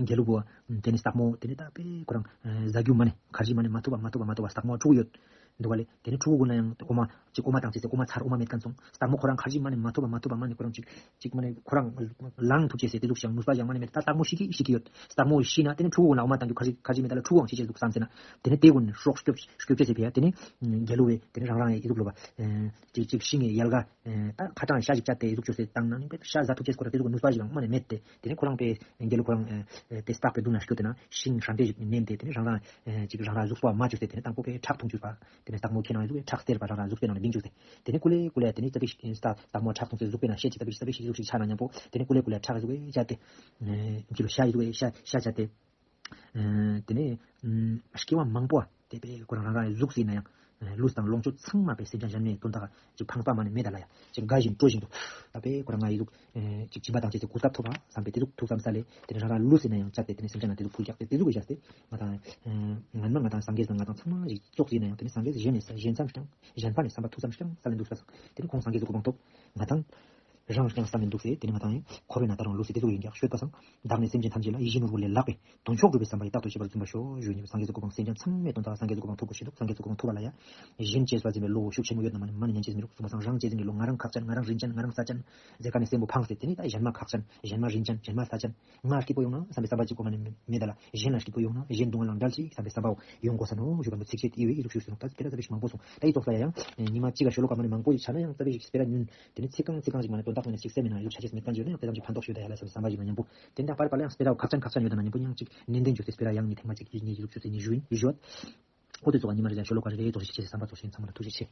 དགེ་ལུགས་པོ། དེ་ནི་སྟག་མོ་དེ་ནི་ད་པེ་ཁོ་རང་ཟ་རྒྱུ་མ་ནི་ཁར་ཇི་མ་ནི་མ་ཐུབ་པ་མ་ཐུབ་པ་མ་ཐུབ་པ་སྟག་མོ་ཕྲུ་གུ་ཡོད། འདུག་ག་ལེ། དེ་ནས་ཕྲུ་གུ་ཀུན་ལ་ཡང་འོ་མ་ཅིག་འོ་མ་བཏང་ཅེས་ཟེར། འོ་མ་ཚར། འོ་མ་མེད་མཁན་སོང་། སྟག་མོ་ཁོ་རང་ཁར་ཅིག་མ་ནས་མ་ཐུབ་པ་མ་ཐུབ་པ་མ་ནས་ཁོ་རང་ཅིག་ཅིག་མ་ནས་ཁོ་རང་ལངས་ཐུབ་ཅེས་ཟེར། དེ་ཟུག་ཞིག་ནུས་པ་ཞིག་མ་ནས་མེད། ད་སྟག་མོ་ཤི་གི་ཤི་གི་ཡོད། སྟག་མོ་ཤི་ན་དེ་ནས་ཕྲུ་གུ་ཀུན་ལ་འོ་མ་བཏང་རྒྱུ་ཁར་ཅིག་ཁར་ཅིག་མེད། ད་ལ་ཕྲུ་གུའང་ཤི་ཅེས་ཟུག་བསམ་ཟེར་ན། དེ་ནས་དེ་ཀུན་ནས་སྲོག་སྐྱོབ་སྐྱོབ་ཅེས་ཟེར་བས། དེ་ནས་རྒྱལ་ལོ་བས་དེ་ནས་རང་རང་ཡི་ཟུག་ལོ་བ་ཅིག་ཅིག་ཤི་ངེ་ཡལ་ག་ད་ཁ་གྲངས་ཤ་ཞིག་བཅད་དེ་ཟུག་ཞིག་བཏང་ན་ནི་དཔེ་ཤ་ཟ་ཐུབ་ཅེས་ཁོ་ར་དེ་ཟུག་ནུས་པ་ཞིག་ཡང་མ་ནས་མེད་དེ། དེ་ནས་ཁོ་རང་དཔེ་རྒྱལ་ལོ་ཁོ་རང་དཔེ་སྟག་པའི་མདུན་ལ་སྐྱོད་དེ་ན་ཤིང་ཧྲམ་ཏེ་ཞིག་མནན་ཏེ། དེ་ནས་རང་རང་ཅིག་རང་རང་གཟུགས་པོ་མ་བཅུག་སྟེ། དེ་ནས་དང་པོ་དཔེ་ཁྲག་འཐུང་བཅུག་པ། དེ་ནས་སྟག་མོ་ཁྱེད་རང་གཟུགས་པོའི་ཁྲག་སྟེར་བ། རང་རང་གཟུགས་པོའི་ནང་ལ་བིང་བཅུག་སྟེ། དེ་ནས་ཀུ་ལེ་ཀུ་ལེ་དེ་ནས་ཙ་པིག་སྟག་སྟག་མོ་ཁྲག་འཐུང་སྟེ་གཟུགས་པོའི་ནང་ཤེད་ཅིག་ཙ་པིག་ཙ་པིག་ཞིག་ཟུག་ཞིག་ཆགས་ན་མཉམ་པོ། དེ་ནས་ཀུ་ལེ་ཀུ་ལེ་ཁྲག་གཟུགས་པའི་བཅད་དེ། ཁྱི་ལོ་ཤ་ཡི་གཟུགས་པའི་ཤ་ཤ་བཅད་དེ། དེ་ནས་སྐྱེ་བ་མང་པོ་དེ་དཔེ་ཁོ་རང་རང་རང་གཟུགས་ཟིན་ན་ཡང་ལུས་དང་ལོངས་སྤྱོད་ཚང་མ་དཔེ་སེམས་ཅན་གཞན་མའི་དོན་དག་ཅིག་ཕངས་པ་མ་ནས་མེད་ད་ལ་ཡ། ཅིག་དགའ་བཞིན་སྤྲོ་བཞིན་དུ་ད་དཔེ་ཁོ་རང་ང་ཡི་གཟུགས་ཅིག་སྦྱིན་པ་བཏང་ཅེས་ཀྱི་གོ་སྐབས་ཐོབ་པ་བསམ་པའི་དེ་ཟུག་ཐུགས་བསམ་ས་ལས། དེ་ནས་རང་རང་ལུས་ཟིན་ན་ཡང་བཅད་དེ། དེ་ནས་སེམས་ཅན་ལ་དེ་ཟུག་ཕུལ་རྒྱག་སྟེ། དེ་ཟུག་གི་བཞག་སྟེ་ང་དང་ང་མ་ང་དང་སངས་རྒྱས་དང་ང་དང་ཚང་མ་ཞིག་ཙོག་ཟིན་ན་ཡང་། དེ་ནས་སངས་རྒྱས་གཞན་ནས་གཞན་བསམ་ཞིག་ཀྱང་གཞན་ཕན་ནས་བསམ་པ་ཐུགས་བསམ་ཞིག་ཀྱང་ས་ལས་འདུག་ས་སང་། དེ་ནས་ཁོང་སངས་རྒྱས་ཀྱི་གོ་འཕང་ཐོབ། ང་དང་རང་ཀྱང་བསམ་མི་འདུག་ཟེར། དེ་ནི་ང་དང་ཡང་འཁོར་བའི་ནང་ད་རུང་ལུས་ཟེར་དེ་ཚོ་ཡིན་ཀྱང་ཤོད་པ་སང་། བདག་ནི་སེམས་ཅན་ཐམས་ཅད་ལ་ཡིད་བཞིན་ནོར་བུ་ལས་ལྷག་པའི་དོན་མཆོག་སྒྲུབ་པའི་བསམ་པ་ཡིས་རྟག་ཏུ་སྤྱད་པར་འཛིན་པར་ཤོག་ཞུ་ནས། སངས་རྒྱས་ཀྱི་གོ་འཕང་སེམས་ཅན་ཚང་མའི་དོན་དག་སངས་རྒྱས་ཀྱི་གོ་འཕང་ཐོབ་དགོས་ཤེས་འདུག་སངས་རྒྱས་ཀྱི་གོ་འཕང་ཐོབ་པ་ལ་ཡང་གཞན་གཅེས་པར་འཛིན་པའི་བློ་ཤུགས་ཆེན་མོ་ཡོད་ན་མ་ནི་མ་ནི་ཉན་ཅེས་མི་རུང་། གསུངས་པ་སང་། རང་གཅེས་འཛིན་གྱི་བློ། ང་རང་ཁག་ཅན། ང་རང་རིན་ཅན། ང་རང་ས་ཅན། རྫས་ཁ་ནས་སེམས་པོ་ཕངས་ཏེ། དེ་ནི་ད་གཞན་མ་ཁག་ཅན། གཞན་མ་རིན་ཅན། གཞན་མ་ས་ཅན། ང་སྐྱིད་པོ་ཡོང་ན་བསམ་པའི་བསམ་པ་གཅིག་པོ་མ་ནི་མེད་ད་ལ། གཞན་ལ་སྐྱིད་པོ་ཡོང་ན། གཞན་སྡུག་བསྔལ་ལ་བྲལ་ཅིག་བསམ་པའི་བསམ་པའོ་ཡོང་དགོས་ས་ནོ་ཞུ་བ་མོ་ཚིགས་བཅད་དེ་བས་ཡིག་གཟུགས་ཞུས་སོང་། ད་དེ་ལ་ཙ་པིག་མང་པོ་སོང་། ད་ཡིག་ཚོགས་ལ་ཡང་ཉི་མ་གཅིག་ག་ཤོ་ལོ་ཀ་མ་ནི་མང་པོ་ཞིག་ཆགས་ན་ཡང་ཙ་པིག་ཞིག་སྤེ་ར་ཉུན། དེ་ནི་ཚིག་རྐང་ཚིག་རྐང་ཞིག་མ་ནི་དོན་དག་མ་ནི་ཞིག་གསལ་མེད་ན་ཡང་ཆ་ཤས་མེད་མཁན་ཞིག་ཡོད་ན་ཡང་དེ་ཙམ་གྱི་ཕན་ཐོགས་ཞུ་ད་ཡ་ལ་བསམ་པའི་བསམ་པ་ཞིག་ན་མཉམ་པོ། དེ་འདྲ་པར་པར་ལ་ཡང་སྤེ་ར་ཁག་ཅན་ཁག་ཅན་ཡོད་ད་ན་མཉམ་པོ་ཡང་གཅིག་ནན་ཏན་བྱོས་ཏེ་སྤེ་ར་ཡང་ཉིས་ཐེངས་མ་གཅིག་གཉིས་གཉིས་ཀྱི་ལུགས་ཞུས་ཏེ་ཉིས་ཞུ་ཡིན་ཞུ་ཡོད། ཨོ་དེ་ཚོ་ག་ཉི་མ་རེ་ལ་ཤོ་ལོ་ཀ་རེ་རེ་ཚོགས་ཤིག་བྱས་ཏེ་བསམ་པ་ཚོགས་ཤིག་ཚང་མ་ལ་ཐུགས་རྗེ་ཆེ།